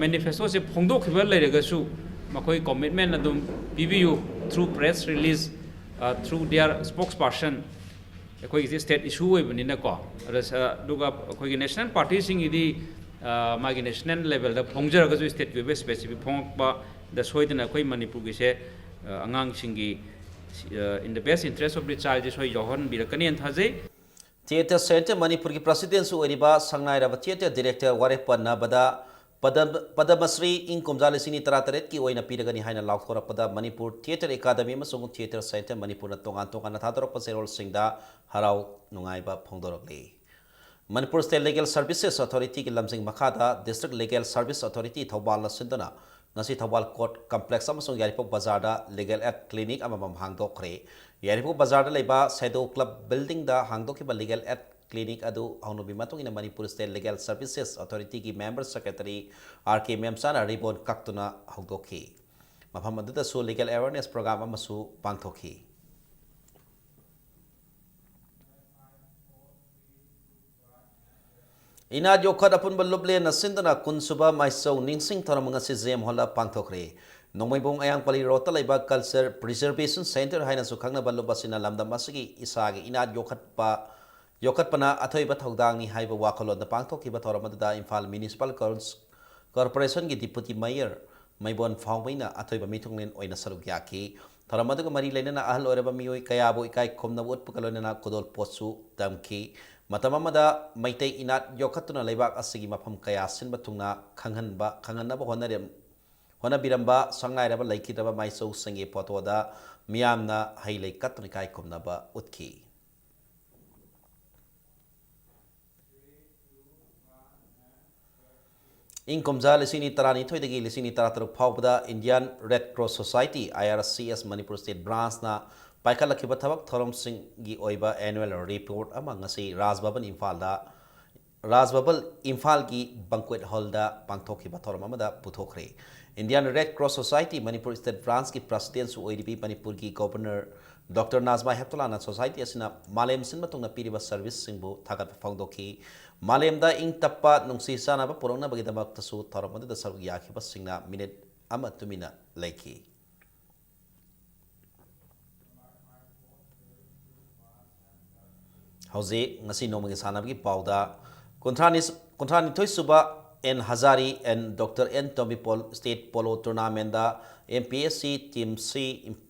ꯃꯦꯅꯤꯐꯦꯁꯇꯣꯁꯦ ꯐꯣꯡꯗꯣꯛꯈꯤꯕ ꯂꯩꯔꯒꯁꯨ ꯃꯈꯣꯏ ꯀꯣꯃꯤꯠꯃꯦꯟ ꯑꯗꯨꯝ ꯄꯤꯕꯤꯌꯨ, through press release, through their spokesperson꯫ ꯑꯩꯈꯣꯏꯒꯤꯁꯦ ꯁ꯭ꯇꯦꯠ ꯏꯁꯨ ꯑꯣꯏꯕꯅꯤꯅꯀꯣ꯫ ꯑꯗ ꯁ-, ꯑꯗꯨꯒ ꯑꯩꯈꯣꯏꯒꯤ ꯅꯦꯁꯅꯦꯜ ꯄꯥꯔꯇꯤꯁꯤꯡꯒꯤꯗꯤ ꯑ, ꯃꯥꯒꯤ ꯅꯦꯁꯅꯦꯜ ꯂꯦꯚꯦꯜꯗ ꯐꯣꯡꯖꯔꯒꯁꯨ ꯁ꯭ꯇꯦꯠꯀꯤ ꯑꯣꯏꯕ ꯁ꯭ꯄꯦꯁꯤꯐꯤꯛ ꯐꯣꯡꯉꯛꯄꯗ ꯁꯣꯏꯗꯅ ꯑꯩꯈꯣꯏ ꯃꯅꯤꯄꯨꯔꯒꯤꯁꯦ ꯑ, ꯑꯉꯥꯡꯁꯤꯡꯒꯤ in the best interest of the child ꯁꯣꯏ ꯌꯥꯎꯍꯟꯕꯤꯔꯛꯀꯅꯦꯅ ꯊꯥꯖꯩ꯫ ꯊꯤꯌꯦꯇꯔ ꯁꯦꯟꯇꯔ ꯃꯅꯤꯄꯨꯔꯒꯤ ꯄ꯭ꯔꯁꯤꯗꯦꯟꯁꯨ ꯑꯣꯏꯔꯤꯕ ꯁꯪꯉꯥꯏꯔꯕ ꯊꯤꯌꯦꯇꯔ ꯗꯤꯔꯦꯛꯇꯔ ꯋꯥꯔꯦꯞꯄ ꯅꯕꯗ ꯄꯗꯝ-, ꯄꯗꯃꯁ꯭ꯔꯤ ꯏꯪ ꯀꯨꯝꯖꯥ ꯂꯤꯁꯤꯡ ꯑꯅꯤ ꯇꯔꯥꯇꯔꯦꯠꯀꯤ ꯑꯣꯏꯅ ꯄꯤꯔꯒꯅꯤ ꯍꯥꯏꯅ ꯂꯥꯎꯊꯣꯔꯛꯄꯗ ꯃꯅꯤꯄꯨꯔ ꯊꯤꯌꯦꯇꯔ ꯑꯦꯀꯥꯗꯃꯤ ꯑꯃꯁꯨꯡ ꯊꯤꯌꯦꯇꯔ ꯁꯦꯟꯇꯔ ꯃꯅꯤꯄꯨꯔꯅ ꯇꯣꯉꯥꯟ ꯇꯣꯉꯥꯟꯅ ꯊꯥꯗꯣꯔꯛꯄ ꯆꯦꯔꯣꯜꯁꯤꯡꯗ ꯍꯔꯥꯎ ꯅꯨꯡꯉꯥꯏꯕ ꯐꯣꯡꯗꯣꯔꯛꯂꯤ꯫ ꯃꯅꯤꯄꯨꯔ ꯁ꯭ꯇꯦꯠ ꯂꯤꯒꯦꯜ ꯁꯔꯚꯤꯁꯦꯁ ꯑꯣꯊꯣꯔꯤꯇꯤꯒꯤ ꯂꯝꯖꯤꯡ ꯃꯈꯥꯗ ꯗꯤꯁꯇ꯭ꯔꯤꯛ ꯂꯤꯒꯦꯜ ꯁꯔꯚꯤꯁ ꯑꯣꯊꯣꯔꯤꯇꯤ ꯊꯧꯕꯥꯜꯅ ꯁꯤꯟꯗꯨꯅ ꯉꯁꯤ ꯊꯧꯕꯥꯜ ꯀꯣꯔꯠ ꯀꯝꯄ꯭ꯂꯦꯛꯁ ꯑꯃꯁꯨꯡ ꯌꯥꯏꯔꯤꯄꯣꯛ ꯕꯖꯥꯔꯗ ꯂꯤꯒꯦꯜ ꯑꯦꯗ ꯀ꯭ꯂꯤꯅꯤꯛ ꯑꯃꯃꯝ ꯍꯥꯡꯗꯣꯛꯈ꯭ꯔꯦ꯫ ꯌꯥꯏꯔꯤꯄꯣꯛ ꯕꯖꯥꯔꯗ ꯂꯩꯕ ꯁꯦꯗꯣ ꯀ꯭ꯂꯕ ꯕꯤꯜꯗꯤꯡꯗ ꯍꯥꯡꯗꯣꯛꯈꯤꯕ ꯂꯤꯒꯦꯜ ꯑꯦꯗ ꯀ꯭ꯂꯤꯅꯤꯛ ꯑꯗꯨ ꯍꯧꯅꯕꯤ ꯃꯇꯨꯡ ꯏꯟꯅ ꯃꯅꯤꯄꯨꯔ ꯁ꯭ꯇꯦꯠ ꯂꯤꯒꯦꯜ ꯁꯔꯚꯤꯁꯦꯁ ꯑꯣꯊꯣꯔꯤꯇꯤꯒꯤ ꯃꯦꯝꯕꯔ ꯁꯦꯀ꯭ꯔꯦꯇꯔꯤ ꯑꯥꯔ ꯀꯦ ꯃꯦꯝꯆꯥꯅ ꯔꯤꯕꯣꯟ ꯀꯛꯇꯨꯅ ꯍꯧꯗꯣꯛꯈꯤ꯫ ꯃꯐꯝ ꯑꯗꯨꯗꯁꯨ ꯂꯤꯒꯦꯜ ꯑꯦꯋꯦꯔꯅꯦꯁ ꯄ꯭ꯔꯣꯒ꯭ꯔꯥꯝ ꯑꯃꯁꯨ ꯄꯥꯡꯊꯣꯛꯈꯤ꯫ ꯏꯅꯥꯠ ꯌꯣꯛꯈꯠ ꯑꯄꯨꯟꯕ ꯂꯨꯞꯂꯦꯟꯅ ꯁꯤꯟꯗꯨꯅ ꯀꯨꯟꯁꯨꯕ ꯃꯥꯏꯆꯧ ꯅꯤꯡꯁꯤꯡ ꯊꯧꯔꯝ ꯉꯁꯤ ꯖꯦ ꯑꯦꯝ ꯍꯣꯜꯗ ꯄꯥꯡꯊꯣꯛꯈ꯭ꯔꯦ꯫ ꯅꯣꯡꯃꯩꯕꯨꯡ ꯑꯌꯥꯡꯄꯜꯂꯤ ꯔꯣꯗꯇ ꯂꯩꯕ ꯀꯜꯆꯔ ꯄ꯭ꯔꯤꯖꯔꯕꯦꯁꯟ ꯁꯦꯟꯇꯔ ꯍꯥꯏꯅꯁꯨ ꯈꯪꯅꯕ ꯂꯨꯞ ꯑꯁꯤꯅ ꯂꯝꯗꯝ ꯑꯁꯤꯒꯤ ꯏꯁꯥꯒꯤ ꯏꯅꯥꯠ ꯌꯣꯛꯈꯠꯄ, ꯌꯣꯛꯈꯠꯄꯅ ꯑꯊꯣꯏꯕ ꯊꯧꯗꯥꯡꯅꯤ ꯍꯥꯏꯕ ꯋꯥꯈꯜꯂꯣꯟꯗ ꯄꯥꯡꯊꯣꯛꯈꯤꯕ ꯊꯧꯔꯝ ꯑꯗꯨꯗ ꯏꯝꯐꯥꯜ ꯃ꯭ꯌꯨꯅꯤꯁꯤꯄꯥꯜ ꯀꯥꯎꯟꯁ-, ꯀꯣꯔꯄꯣꯔꯦꯁꯟꯒꯤ ꯗꯤꯄꯨꯇꯤ ꯃꯦꯌꯔ ꯃꯩꯕꯣꯟ ꯐꯥꯎꯃꯩꯅ ꯑꯊꯣꯏꯕ ꯃꯤꯊꯨꯡꯂꯦꯟ ꯑꯣꯏꯅ ꯁꯔꯨꯛ ꯌꯥꯈꯤ꯫ ꯊꯧꯔꯝ ꯑꯗꯨꯒ ꯃꯔꯤ ꯂꯩꯅꯅ ꯑꯍꯜ ꯑꯣꯏꯔꯕ ꯃꯤꯑꯣꯏ ꯀꯌꯥꯕꯨ ꯏꯀꯥꯏ ꯈꯨꯝꯅꯕ ꯎꯠꯄꯒ ꯂꯣꯏꯅꯅ ꯈꯨꯗꯣꯜ ꯄꯣꯠꯁꯨ ꯇꯝꯈꯤ꯫ ꯃꯇꯝ ꯑꯃꯗ ꯃꯩꯇꯩ ꯏꯅꯥꯠ ꯌꯣꯛꯈꯠꯇꯨꯅ ꯂꯩꯕꯥꯛ ꯑꯁꯤꯒꯤ ꯃꯐꯝ ꯀꯌꯥ ꯁꯤꯟꯕ ꯊꯨꯡꯅ ꯈꯪꯍꯟꯕ, ꯈꯪꯍꯟꯅꯕ ꯍꯣꯠꯅꯔꯦ-, ꯍꯣꯠꯅꯕꯤꯔꯝꯕ ꯁꯪꯉꯥꯏꯔꯕ ꯂꯩꯈꯤꯗ꯭ꯔꯕ ꯃꯥꯏꯆꯧꯁꯤꯡꯒꯤ ꯐꯣꯇꯣꯗ ꯃꯤꯌꯥꯝꯅ ꯍꯩ ꯂꯩ ꯀꯠꯇꯨꯅ ꯏꯀꯥꯏ ꯈꯨꯝꯅꯕ ꯎꯠꯈꯤ꯫ ꯏꯪ ꯀꯨꯝꯖꯥ ꯂꯤꯁꯤꯡ ꯑꯅꯤ ꯇꯔꯥꯅꯤꯊꯣꯏꯗꯒꯤ ꯂꯤꯁꯤꯡ ꯑꯅꯤ ꯇꯔꯥꯇꯔꯨꯛ ꯐꯥꯎꯕꯗ Indian Red Cross Society, I R C S, Manipur state ꯕ꯭ꯔꯥꯟꯁꯅ ꯄꯥꯏꯈꯠꯂꯛꯈꯤꯕ ꯊꯕꯛ ꯊꯧꯔꯝꯁꯤꯡꯒꯤ ꯑꯣꯏꯕ ꯑꯦꯅꯨꯋꯦꯜ ꯔꯤꯄꯣꯔꯠ ꯑꯃ ꯉꯁꯤ ꯔꯥꯖ ꯚꯕꯟ ꯏꯝꯐꯥꯜꯗ ꯔꯥꯖ ꯚꯕꯟ ꯏꯝꯐꯥꯜꯒꯤ ꯕꯪꯀ꯭ꯋꯦꯠ ꯍꯣꯜꯗ ꯄꯥꯡꯊꯣꯛꯈꯤꯕ ꯊꯧꯔꯝ ꯑꯃꯗ ꯄꯨꯊꯣꯛꯈ꯭ꯔꯦ꯫ Indian Red Cross Society Manipur State Branchꯀꯤ Presidentꯁꯨ ꯑꯣꯏꯔꯤꯕꯤ ꯃꯅꯤꯄꯨꯔꯒꯤ Governor Doctor ꯅꯥꯖꯃꯥ ꯍꯦꯞꯇꯨꯂꯥꯅ society ꯑꯁꯤꯅ ꯃꯥꯂꯦꯝ ꯁꯤꯟꯕ ꯊꯨꯡꯅ ꯄꯤꯔꯤꯕ serviceꯁꯤꯡꯕꯨ ꯊꯥꯒꯠꯄ ꯐꯣꯡꯗꯣꯛꯈꯤ꯫ ꯃꯥꯂꯦꯝꯗ ꯏꯪ ꯇꯞꯄ ꯅꯨꯡꯁꯤ ꯆꯥꯟꯅꯕ ꯄꯨꯔꯛꯅꯕꯒꯤꯗꯃꯛꯇꯁꯨ ꯊꯧꯔꯝ ꯑꯗꯨꯗ ꯁꯔꯨꯛ ꯌꯥꯈꯤꯕꯁꯤꯡꯅ minute ꯑꯃ ꯇꯨꯃꯤꯟꯅ ꯂꯩꯈꯤ꯫ ꯍꯧꯖꯤꯛ ꯉꯁꯤ ꯅꯣꯡꯃꯒꯤ ꯁꯥꯟꯅꯕꯒꯤ ꯄꯥꯎꯗ ꯀꯨꯟꯊ꯭ꯔꯥꯅꯤ, ꯀꯨꯟꯊ꯭ꯔꯥꯅꯤꯊꯣꯏ ꯁꯨꯕ N Hazari and Doctor N Tombi ꯄꯣꯜ State Polo Tournamentꯗ M P S C Team C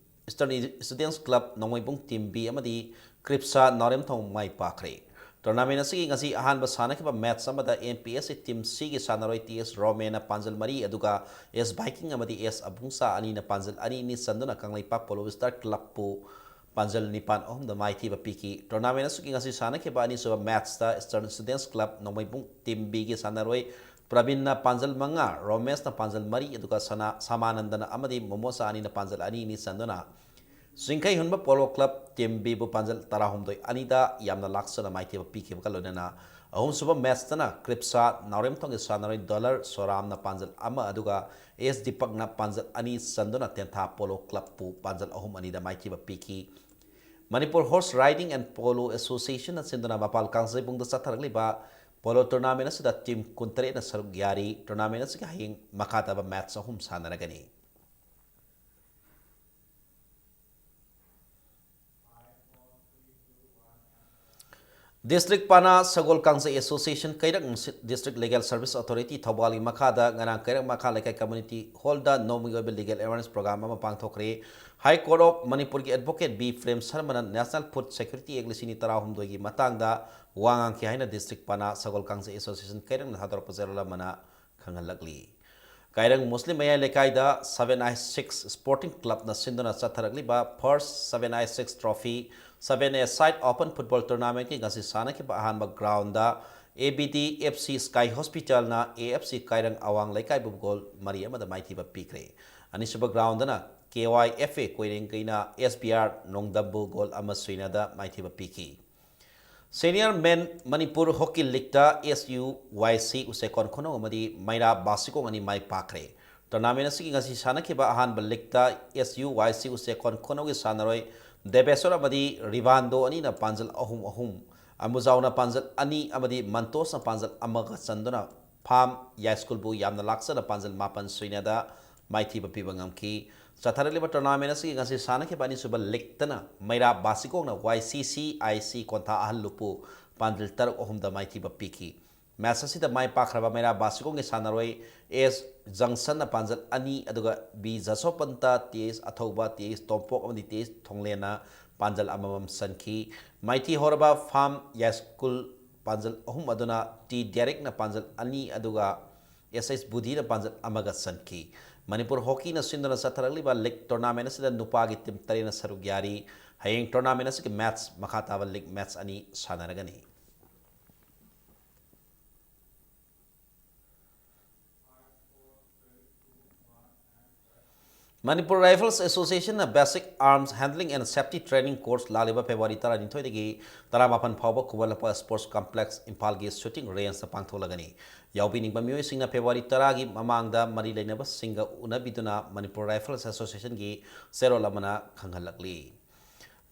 Eastern Students Club Nongmeibung Team B ꯑꯃꯗꯤ ꯀ꯭ꯔꯤꯞꯁꯥ ꯅꯥꯎꯔꯦꯝꯊꯣꯡ ꯃꯥꯏ ꯄꯥꯛꯈ꯭ꯔꯦ꯫ Tournament ꯑꯁꯤꯒꯤ ꯉꯁꯤ ꯑꯍꯥꯟꯕ ꯁꯥꯟꯅꯈꯤꯕ match ꯑꯃꯗ M P S C Team Cꯒꯤ ꯁꯥꯟꯅꯔꯣꯏ T S ꯔꯣꯃꯦꯅ ꯄꯥꯟꯖꯜ ꯃꯔꯤ ꯑꯗꯨꯒ S ꯚꯥꯏꯀꯤꯡ ꯑꯃꯗꯤ S ꯑꯕꯨꯡꯁꯥ ꯑꯅꯤꯅ ꯄꯥꯟꯖꯜ ꯑꯅꯤ ꯑꯅꯤ ꯆꯟꯗꯨꯅ ꯀꯪꯂꯩꯄꯥꯛ Polo Star Clubꯄꯨ ꯄꯥꯟꯖꯜ ꯅꯤꯄꯥꯟ ꯑꯍꯨꯝꯗ ꯃꯥꯏꯊꯤꯕ ꯄꯤꯈꯤ꯫ Tournament ꯑꯁꯤꯒꯤ ꯉꯁꯤ ꯁꯥꯟꯅꯈꯤꯕ ꯑꯅꯤꯁꯨꯕ matchꯇ Eastern Students Club Nongmeibung Team Bꯒꯤ ꯁꯥꯟꯅꯔꯣꯏ ꯄ꯭ꯔꯕꯤꯟꯅ ꯄꯥꯟꯖꯜ ꯃꯉꯥ, ꯔꯣꯃꯦꯁꯅ ꯄꯥꯟꯖꯜ ꯃꯔꯤ, ꯑꯗꯨꯒ ꯁꯅꯥ, ꯁꯥꯃꯥꯅꯟꯗꯅ ꯑꯃꯗꯤ ꯃꯣꯃꯣꯁꯥ ꯑꯅꯤꯅ ꯄꯥꯟꯖꯜ ꯑꯅꯤ ꯑꯅꯤ ꯆꯟꯗꯨꯅ ꯆꯤꯡꯈꯩ ꯍꯨꯟꯕ Polo Club Team Bꯕꯨ ꯄꯥꯟꯖꯜ ꯇꯔꯥꯍꯨꯝꯗꯣꯏ ꯑꯅꯤꯗ ꯌꯥꯝꯅ ꯂꯥꯛꯆꯅ ꯃꯥꯏꯊꯤꯕ ꯄꯤꯈꯤꯕꯒ ꯂꯣꯏꯅꯅ ꯑꯍꯨꯝꯁꯨꯕ matchꯇꯅ ꯀ꯭ꯔꯤꯞꯁꯥ ꯅꯥꯎꯔꯦꯝꯊꯣꯡꯒꯤ ꯁꯥꯟꯅꯔꯣꯏ ꯗꯣꯂꯔ ꯁꯣꯔꯥꯝꯅ ꯄꯥꯟꯖꯜ ꯑꯃ ꯑꯗꯨꯒ S ꯗꯤꯄꯛꯅ ꯄꯥꯟꯖꯜ ꯑꯅꯤ ꯆꯟꯗꯨꯅ ꯇꯦꯟꯊꯥ Polo Clubꯄꯨ ꯄꯥꯟꯖꯜ ꯑꯍꯨꯝ ꯑꯅꯤꯗ ꯃꯥꯏꯊꯤꯕ ꯄꯤꯈꯤ꯫ Manipur Horse Riding and Polo Associationꯅ ꯁꯤꯟꯗꯨꯅ ꯃꯄꯥꯜ ꯀꯥꯡꯖꯩꯕꯨꯡꯗ ꯆꯠꯊꯔꯛꯂꯤꯕ Polo Tournament ꯑꯁꯤꯗ team ꯀꯨꯟꯇꯔꯦꯠꯅ ꯁꯔꯨꯛ ꯌꯥꯔꯤ꯫ Tournament ꯑꯁꯤꯒꯤ ꯍꯌꯦꯡ ꯃꯈꯥ ꯇꯥꯕ match ꯑꯍꯨꯝ ꯁꯥꯟꯅꯔꯒꯅꯤ꯫ District ꯄꯅꯥ ꯁꯒꯣꯜ ꯀꯥꯡꯖꯩ Association ꯀꯩꯔꯛ District Legal Service Authority ꯊꯧꯕꯥꯜꯒꯤ ꯃꯈꯥꯗ ꯉꯔꯥꯡ ꯀꯩꯔꯛ ꯃꯈꯥ ꯂꯩꯀꯥꯏ Community Hallꯗ ꯅꯣꯡꯃꯒꯤ ꯑꯣꯏꯕ legal awareness program ꯑꯃ ꯄꯥꯡꯊꯣꯛꯈ꯭ꯔꯦ꯫ High Court of ꯃꯅꯤꯄꯨꯔꯒꯤ Advocate B Prem ꯁꯔꯃꯅ National Food Security Act ꯂꯤꯁꯤꯡ ꯑꯅꯤ ꯇꯔꯥꯍꯨꯝꯗꯣꯏꯒꯤ ꯃꯇꯥꯡꯗ ꯋꯥ ꯉꯥꯡꯈꯤ ꯍꯥꯏꯅ District ꯄꯅꯥ ꯁꯒꯣꯜ ꯀꯥꯡꯖꯩ Association ꯀꯩꯔꯛꯅ ꯊꯥꯗꯣꯔꯛꯄ ꯆꯦꯔꯣꯜ ꯑꯃꯅ ꯈꯪꯍꯜꯂꯛꯂꯤ꯫ ꯀꯥꯏꯔꯪ ꯃꯨꯁꯂꯤꯝ ꯃꯌꯥꯏ ꯂꯩꯀꯥꯏꯗ Seven I Six Sporting Clubꯅ ꯁꯤꯟꯗꯨꯅ ꯆꯠꯊꯔꯛꯂꯤꯕ First Seven I Six Trophy Seven A Side Open Football Tournamentꯀꯤ ꯉꯁꯤ ꯁꯥꯟꯅꯈꯤꯕ ꯑꯍꯥꯟꯕ groundꯗ A B D F C Sky Hospitalꯅ A F C ꯀꯥꯏꯔꯪ ꯑꯋꯥꯡ ꯂꯩꯀꯥꯏꯕꯨ goal ꯃꯔꯤ ꯑꯃꯗ ꯃꯥꯏꯊꯤꯕ ꯄꯤꯈ꯭ꯔꯦ꯫ ꯑꯅꯤꯁꯨꯕ groundꯗꯅ K Y F A ꯀꯣꯏꯔꯦꯡꯒꯩꯅ S B R ꯅꯣꯡꯗꯝꯕꯨ goal ꯑꯃ ꯁꯨꯏꯅꯗ ꯃꯥꯏꯊꯤꯕ ꯄꯤꯈꯤ꯫ Senior Men Manipur Hockey Leagueꯇ S U Y C ꯎꯆꯦꯛꯀꯣꯟ ꯈꯨꯅꯧ ꯑꯃꯗꯤ ꯃꯩꯔꯥ ꯕꯥꯁꯤꯀꯣꯡ ꯑꯅꯤ ꯃꯥꯏ ꯄꯥꯛꯈ꯭ꯔꯦ꯫ Tournament ꯑꯁꯤꯒꯤ ꯉꯁꯤ ꯁꯥꯟꯅꯈꯤꯕ ꯑꯍꯥꯟꯕ leagueꯇ S U Y C ꯎꯆꯦꯛꯀꯣꯟ ꯈꯨꯅꯧꯒꯤ ꯁꯥꯟꯅꯔꯣꯏ ꯗꯦꯕꯦꯁꯣꯔ ꯑꯃꯗꯤ ꯔꯤꯕꯥꯟꯗꯣ ꯑꯅꯤꯅ ꯄꯥꯟꯖꯜ ꯑꯍꯨꯝ ꯑꯍꯨꯝ, ꯑꯃꯨꯖꯥꯎꯅ ꯄꯥꯟꯖꯜ ꯑꯅꯤ ꯑꯃꯗꯤ ꯃꯟꯇꯣꯁꯅ ꯄꯥꯟꯖꯜ ꯑꯃꯒ ꯆꯟꯗꯨꯅ ꯐꯥꯝ ꯌꯥꯏꯁ꯭ꯀꯨꯜꯕꯨ ꯌꯥꯝꯅ ꯂꯥꯛꯆꯅ ꯄꯥꯟꯖꯜ ꯃꯥꯄꯟ ꯁꯣꯏꯅꯗ ꯃꯥꯏꯊꯤꯕ ꯄꯤꯕ ꯉꯝꯈꯤ꯫ ꯆꯠꯊꯔꯛꯂꯤꯕ tournament ꯑꯁꯤꯒꯤ ꯉꯁꯤ ꯁꯥꯟꯅꯈꯤꯕ ꯑꯅꯤꯁꯨꯕ leagueꯇꯅ ꯃꯩꯔꯥ ꯕꯥꯁꯤꯀꯣꯡꯅ Y C C I C ꯀꯣꯟꯊꯥ ꯑꯍꯜ ꯂꯨꯞꯄꯨ ꯄꯥꯟꯖꯜ ꯇꯔꯨꯛ ꯑꯍꯨꯝꯗ ꯃꯥꯏꯊꯤꯕ ꯄꯤꯈꯤ꯫ Match ꯑꯁꯤꯗ ꯃꯥꯏ ꯄꯥꯛꯈ꯭ꯔꯕ ꯃꯩꯔꯥ ꯕꯥꯁꯤꯀꯣꯡꯒꯤ ꯁꯥꯟꯅꯔꯣꯏ S ꯖꯪꯁꯟꯅ ꯄꯥꯟꯖꯜ ꯑꯅꯤ ꯑꯗꯨꯒ B ꯖꯁꯣꯄꯟꯇ, T H ꯑꯊꯧꯕ, T H Tompok ꯑꯃꯗꯤ T H ꯊꯣꯡꯂꯦꯟꯅ ꯄꯥꯟꯖꯜ ꯑꯃꯃꯝ ꯆꯟꯈꯤ꯫ ꯃꯥꯏꯊꯤ ꯍꯧꯔꯕ ꯐꯥꯝ ꯌꯥꯏꯁ꯭ꯀꯨꯜ ꯄꯥꯟꯖꯜ ꯑꯍꯨꯝ ꯑꯗꯨꯅ T ꯗꯦꯔꯤꯛꯅ ꯄꯥꯟꯖꯜ ꯑꯅꯤ ꯑꯗꯨꯒ S H ꯕꯨꯙꯤꯅ ꯄꯥꯟꯖꯜ ꯑꯃꯒ ꯆꯟꯈꯤ꯫ ꯃꯅꯤꯄꯨꯔ ꯍꯣꯀꯤꯅ ꯁꯤꯟꯗꯨꯅ ꯆꯠꯊꯔꯛꯂꯤꯕ league tournament ꯑꯁꯤꯗ ꯅꯨꯄꯥꯒꯤ team ꯇꯔꯦꯠꯅ ꯁꯔꯨꯛ ꯌꯥꯔꯤ꯫ ꯍꯌꯦꯡ tournament ꯑꯁꯤꯒꯤ match ꯃꯈꯥ ꯇꯥꯕ league match ꯑꯅꯤ ꯁꯥꯟꯅꯔꯒꯅꯤ꯫ Manipur Rifles Associationꯅ Basic Arms Handling and Safety Training Course ꯂꯥꯛꯂꯤꯕ February ꯇꯔꯥꯅꯤꯊꯣꯏꯗꯒꯤ ꯇꯔꯥꯃꯥꯄꯟ ꯐꯥꯎꯕ ꯈꯨꯃꯟ ꯂꯝꯄꯥꯛ Sports Complex, ꯏꯝꯐꯥꯜꯒꯤ shooting rangeꯇ ꯄꯥꯡꯊꯣꯛꯂꯒꯅꯤ꯫ ꯌꯥꯎꯕꯤꯅꯤꯡꯕ ꯃꯤꯑꯣꯏꯁꯤꯡꯅ February ꯇꯔꯥꯒꯤ ꯃꯃꯥꯡꯗ ꯃꯔꯤ ꯂꯩꯅꯕꯁꯤꯡꯒ ꯎꯅꯕꯤꯗꯨꯅ Manipur Rifles Associationꯒꯤ ꯆꯦꯔꯣꯜ ꯑꯃꯅ ꯈꯪꯍꯜꯂꯛꯂꯤ꯫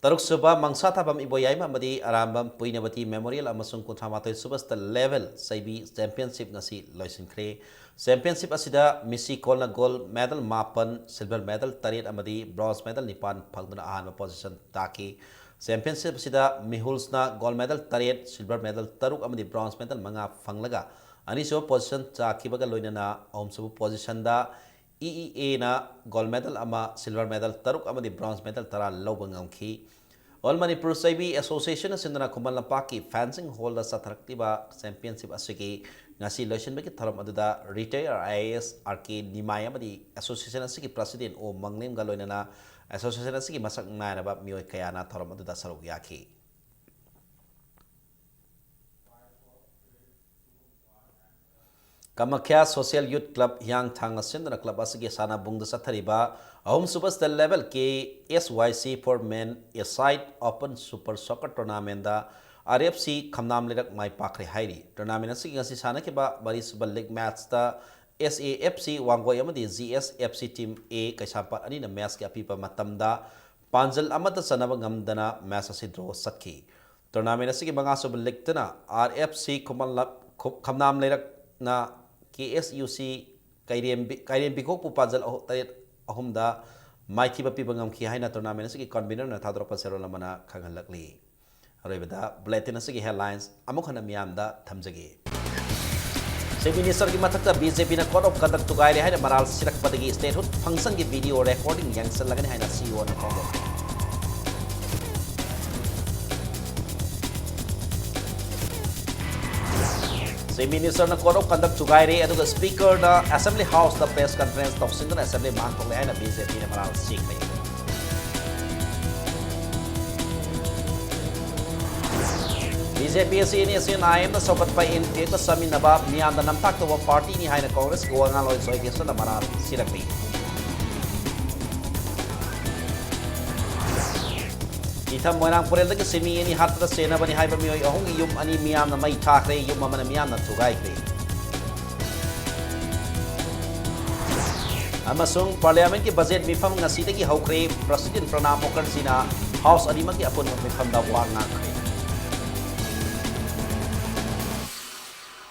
ꯇꯔꯨꯛꯁꯨꯕ ꯃꯪꯁꯥ ꯊꯥꯕꯝ ꯏꯕꯣꯌꯥꯏꯃ ꯑꯃꯗꯤ ꯑꯔꯥꯝꯕꯝ ꯄꯨꯏꯅꯕꯇꯤ Memorial ꯑꯃꯁꯨꯡ ꯀꯨꯟꯊ꯭ꯔꯥ ꯃꯥꯊꯣꯏ ꯁꯨꯕ state level ꯆꯩꯕꯤ championship ꯉꯁꯤ ꯂꯣꯏꯁꯤꯟꯈ꯭ꯔꯦ꯫ Championship ꯑꯁꯤꯗ ꯃꯤꯁꯤ ꯀꯣꯜꯅ gold medal ꯃꯥꯄꯟ, silver medal ꯇꯔꯦꯠ ꯑꯃꯗꯤ bronze medal ꯅꯤꯄꯥꯟ ꯐꯪꯗꯨꯅ ꯑꯍꯥꯟꯕ position ꯇꯥꯈꯤ꯫ Championship ꯑꯁꯤꯗ ꯃꯤꯍꯨꯜꯁꯅ gold medal ꯇꯔꯦꯠ, silver medal ꯇꯔꯨꯛ ꯑꯃꯗꯤ bronze medal ꯃꯉꯥ ꯐꯪꯂꯒ ꯑꯅꯤꯁꯨꯕ position ꯇꯥꯈꯤꯕꯒ ꯂꯣꯏꯅꯅ ꯑꯍꯨꯝꯁꯨꯕ positionꯗ E E Aꯅ gold medal ꯑꯃ, silver medal ꯇꯔꯨꯛ ꯑꯃꯗꯤ bronze medal ꯇꯔꯥ ꯂꯧꯕ ꯉꯝꯈꯤ꯫ All Manipur ꯆꯩꯕꯤ Associationꯅ ꯁꯤꯟꯗꯨꯅ ꯈꯨꯃꯟ ꯂꯝꯄꯥꯛꯀꯤ Fencing Hallꯗ ꯆꯠꯊꯔꯛꯂꯤꯕ championship ꯑꯁꯤꯒꯤ ꯉꯁꯤ ꯂꯣꯏꯁꯤꯟꯕꯒꯤ ꯊꯧꯔꯝ ꯑꯗꯨꯗ retired I A S R K ꯅꯤꯃꯥꯏ ꯑꯃꯗꯤ association ꯑꯁꯤꯒꯤ president O ꯃꯪꯂꯦꯝꯒ ꯂꯣꯏꯅꯅ association ꯑꯁꯤꯒꯤ ꯃꯁꯛ ꯅꯥꯏꯔꯕ ꯃꯤꯑꯣꯏ ꯀꯌꯥꯅ ꯊꯧꯔꯝ ꯑꯗꯨꯗ ꯁꯔꯨꯛ ꯌꯥꯈꯤ꯫ ꯀꯃꯈ꯭ꯌꯥ Social Youth Club ꯍꯤꯌꯥꯡꯊꯥꯡꯅ ꯁꯤꯟꯗꯨꯅ club ꯑꯁꯤꯒꯤ ꯁꯥꯟꯅꯕꯨꯡꯗ ꯆꯠꯊꯔꯤꯕ ꯑꯍꯨꯝꯁꯨꯕ state level K S Y C for Men A-side Open Super Soccer Tournamentꯗ ꯑꯥꯔ ꯑꯦꯐ ꯁꯤ ꯈꯝꯅꯥꯝ ꯂꯩꯔꯛ ꯃꯥꯏ ꯄꯥꯛꯈ꯭ꯔꯦ ꯍꯥꯏꯔꯤ꯫ ꯇꯣꯔꯅꯥꯃꯦꯟ ꯑꯁꯤꯒꯤ ꯉꯁꯤ ꯁꯥꯟꯅꯈꯤꯕ ꯃꯔꯤꯁꯨꯕ ꯂꯤꯒ ꯃꯦꯠꯁꯇ ꯑꯦꯁ ꯑꯦ ꯑꯦꯐ ꯁꯤ ꯋꯥꯡꯒꯣꯏ ꯑꯃꯗꯤ ꯖꯤ ꯑꯦꯁ ꯑꯦꯐ ꯁꯤ ꯇꯤꯝ ꯑꯦ ꯀꯩꯁꯥꯝꯄꯥꯠ ꯑꯅꯤꯅ ꯃꯦꯠꯁꯀꯤ ꯑꯄꯤꯕ ꯃꯇꯝꯗ ꯄꯥꯟꯖꯜ ꯑꯃꯠꯇ ꯆꯟꯅꯕ ꯉꯝꯗꯅ ꯃꯦꯠꯁ ꯑꯁꯤ ꯗ꯭ꯔꯣ ꯆꯠꯈꯤ꯫ ꯇꯣꯔꯅꯥꯃꯦꯟ ꯑꯁꯤꯒꯤ ꯃꯉꯥꯁꯨꯕ ꯂꯤꯒꯇꯅ ꯑꯥꯔ ꯑꯦꯐ ꯁꯤ ꯈꯨꯃꯟ ꯂꯝ-, ꯈꯨ-, ꯈꯝꯅꯥꯝ ꯂꯩꯔꯛꯅ ꯀꯦ ꯑꯦꯁ ꯌꯨ ꯁꯤ ꯀꯩꯔꯦꯝꯕꯤ-, ꯀꯩꯔꯦꯝꯕꯤꯈꯣꯛꯄꯨ ꯄꯥꯟꯖꯜ ꯑꯍꯨ-, ꯇꯔꯦꯠ ꯑꯍꯨꯝꯗ ꯃꯥꯏꯊꯤꯕ ꯄꯤꯕ ꯉꯝꯈꯤ ꯍꯥꯏꯅ ꯇꯣꯔꯅꯥꯃꯦꯟ ꯑꯁꯤꯒꯤ ꯀꯟꯚꯤꯅꯔꯅ ꯊꯥꯗꯣꯔꯛꯄ ꯆꯦꯔꯣꯜ ꯑꯃꯅ ꯈꯪꯍꯜꯂꯛꯂꯤ꯫ ꯑꯔꯣꯏꯕꯗ ꯕꯨꯂꯦꯇꯤꯟ ꯑꯁꯤꯒꯤ ꯍꯦꯗꯂꯥꯏꯟꯁ ꯑꯃꯨꯛ ꯍꯟꯅ ꯃꯤꯌꯥꯝꯗ ꯊꯝꯖꯒꯦ꯫ ꯆꯤꯐ ꯃꯤꯅꯤꯁꯇꯔꯒꯤ ꯃꯊꯛꯇ ꯕꯤ ꯖꯦ ꯄꯤꯅ ꯀꯣꯗ ꯑꯣꯐ ꯀꯟꯗꯛ ꯊꯨꯒꯥꯏꯔꯦ ꯍꯥꯏꯅ ꯃꯔꯥꯜ ꯁꯤꯔꯛꯄꯗꯒꯤ ꯁ꯭ꯇꯦꯠꯍꯨꯗ ꯐꯪꯁꯟꯒꯤ ꯚꯤꯗꯤꯑꯣ ꯔꯦꯀꯣꯔꯗꯤꯡ ꯌꯦꯡꯁꯤꯜꯂꯒꯅꯤ ꯍꯥꯏꯅ ꯁꯤ ꯏ ꯑꯣꯅ ꯐꯣꯡꯗꯣꯛꯈꯤ꯫ ꯆꯤꯐ ꯃꯤꯅꯤꯁꯇꯔꯅ ꯀꯣꯗ ꯑꯣꯐ ꯀꯟꯗꯛ ꯊꯨꯒꯥꯏꯔꯦ, ꯑꯗꯨꯒ ꯁ꯭ꯄꯤꯀꯔꯗ ꯑꯦꯁꯦꯝꯕ꯭ꯂꯤ ꯍꯥꯎꯁꯇ ꯄ꯭ꯔꯦꯁ ꯀꯟꯐꯔꯦꯟꯁ ꯇꯧꯁꯤꯟꯗꯨꯅ ꯑꯦꯁꯦꯝꯕ꯭ꯂꯤ ꯃꯥꯡꯊꯣꯛꯂꯦ ꯍꯥꯏꯅ ꯕꯤ ꯖꯦ ꯄꯤꯅ ꯃꯔꯥꯜ ꯁꯤꯈ꯭ꯔꯦ꯫ ꯕꯤ ꯖꯦ ꯄꯤ ꯑꯁꯤ ꯑꯦꯟ ꯑꯦꯁ ꯑꯦꯟ ꯑꯥꯏ ꯑꯦꯝꯅ ꯁꯧꯒꯠꯄ ꯑꯦꯟ ꯄꯤ ꯑꯦꯐꯀ ꯆꯥꯃꯤꯟꯅꯕ ꯃꯤꯌꯥꯝꯅ ꯅꯝꯊꯥꯛ ꯇꯧꯕ ꯄꯥꯔꯇꯤꯅꯤ ꯍꯥꯏꯅ ꯀꯣꯡꯒ꯭ꯔꯦꯁꯀꯤ ꯋꯥ ꯉꯥꯡꯂꯣꯏ ꯖꯣꯏ ꯀ꯭ꯔꯤꯁꯅꯅ ꯃꯔꯥꯜ ꯁꯤꯔꯛꯂꯤ꯫ ꯏꯊꯝ ꯃꯣꯏꯔꯥꯡ ꯄꯨꯔꯦꯜꯗꯒꯤ ꯁꯤꯟꯃꯤ ꯑꯅꯤ ꯍꯥꯠꯄꯗ ꯁꯦꯟꯅꯕꯅꯤ ꯍꯥꯏꯕ ꯃꯤꯑꯣꯏ ꯑꯍꯨꯝꯒꯤ ꯌꯨꯝ ꯑꯅꯤ ꯃꯤꯌꯥꯝꯅ ꯃꯩ ꯊꯥꯈ꯭ꯔꯦ, ꯌꯨꯝ ꯑꯃꯅ ꯃꯤꯌꯥꯝꯅ ꯊꯨꯒꯥꯏꯈ꯭ꯔꯦ꯫ ꯑꯃꯁꯨꯡ ꯄꯥꯔꯂꯤꯌꯥꯃꯦꯟꯠꯀꯤ ꯕꯖꯦꯠ ꯃꯤꯐꯝ ꯉꯁꯤꯗꯒꯤ ꯍꯧꯈ꯭ꯔꯦ꯫ ꯄ꯭ꯔꯁꯤꯗꯦꯟꯠ ꯄ꯭ꯔꯅꯥꯕ ꯃꯨꯈꯔꯖꯤꯅ ꯍꯥꯎꯁ ꯑꯅꯤꯃꯛꯀꯤ ꯑꯄꯨꯟꯕ ꯃꯤꯐꯝꯗ ꯋꯥ ꯉꯥꯡꯈ꯭ꯔꯦ꯫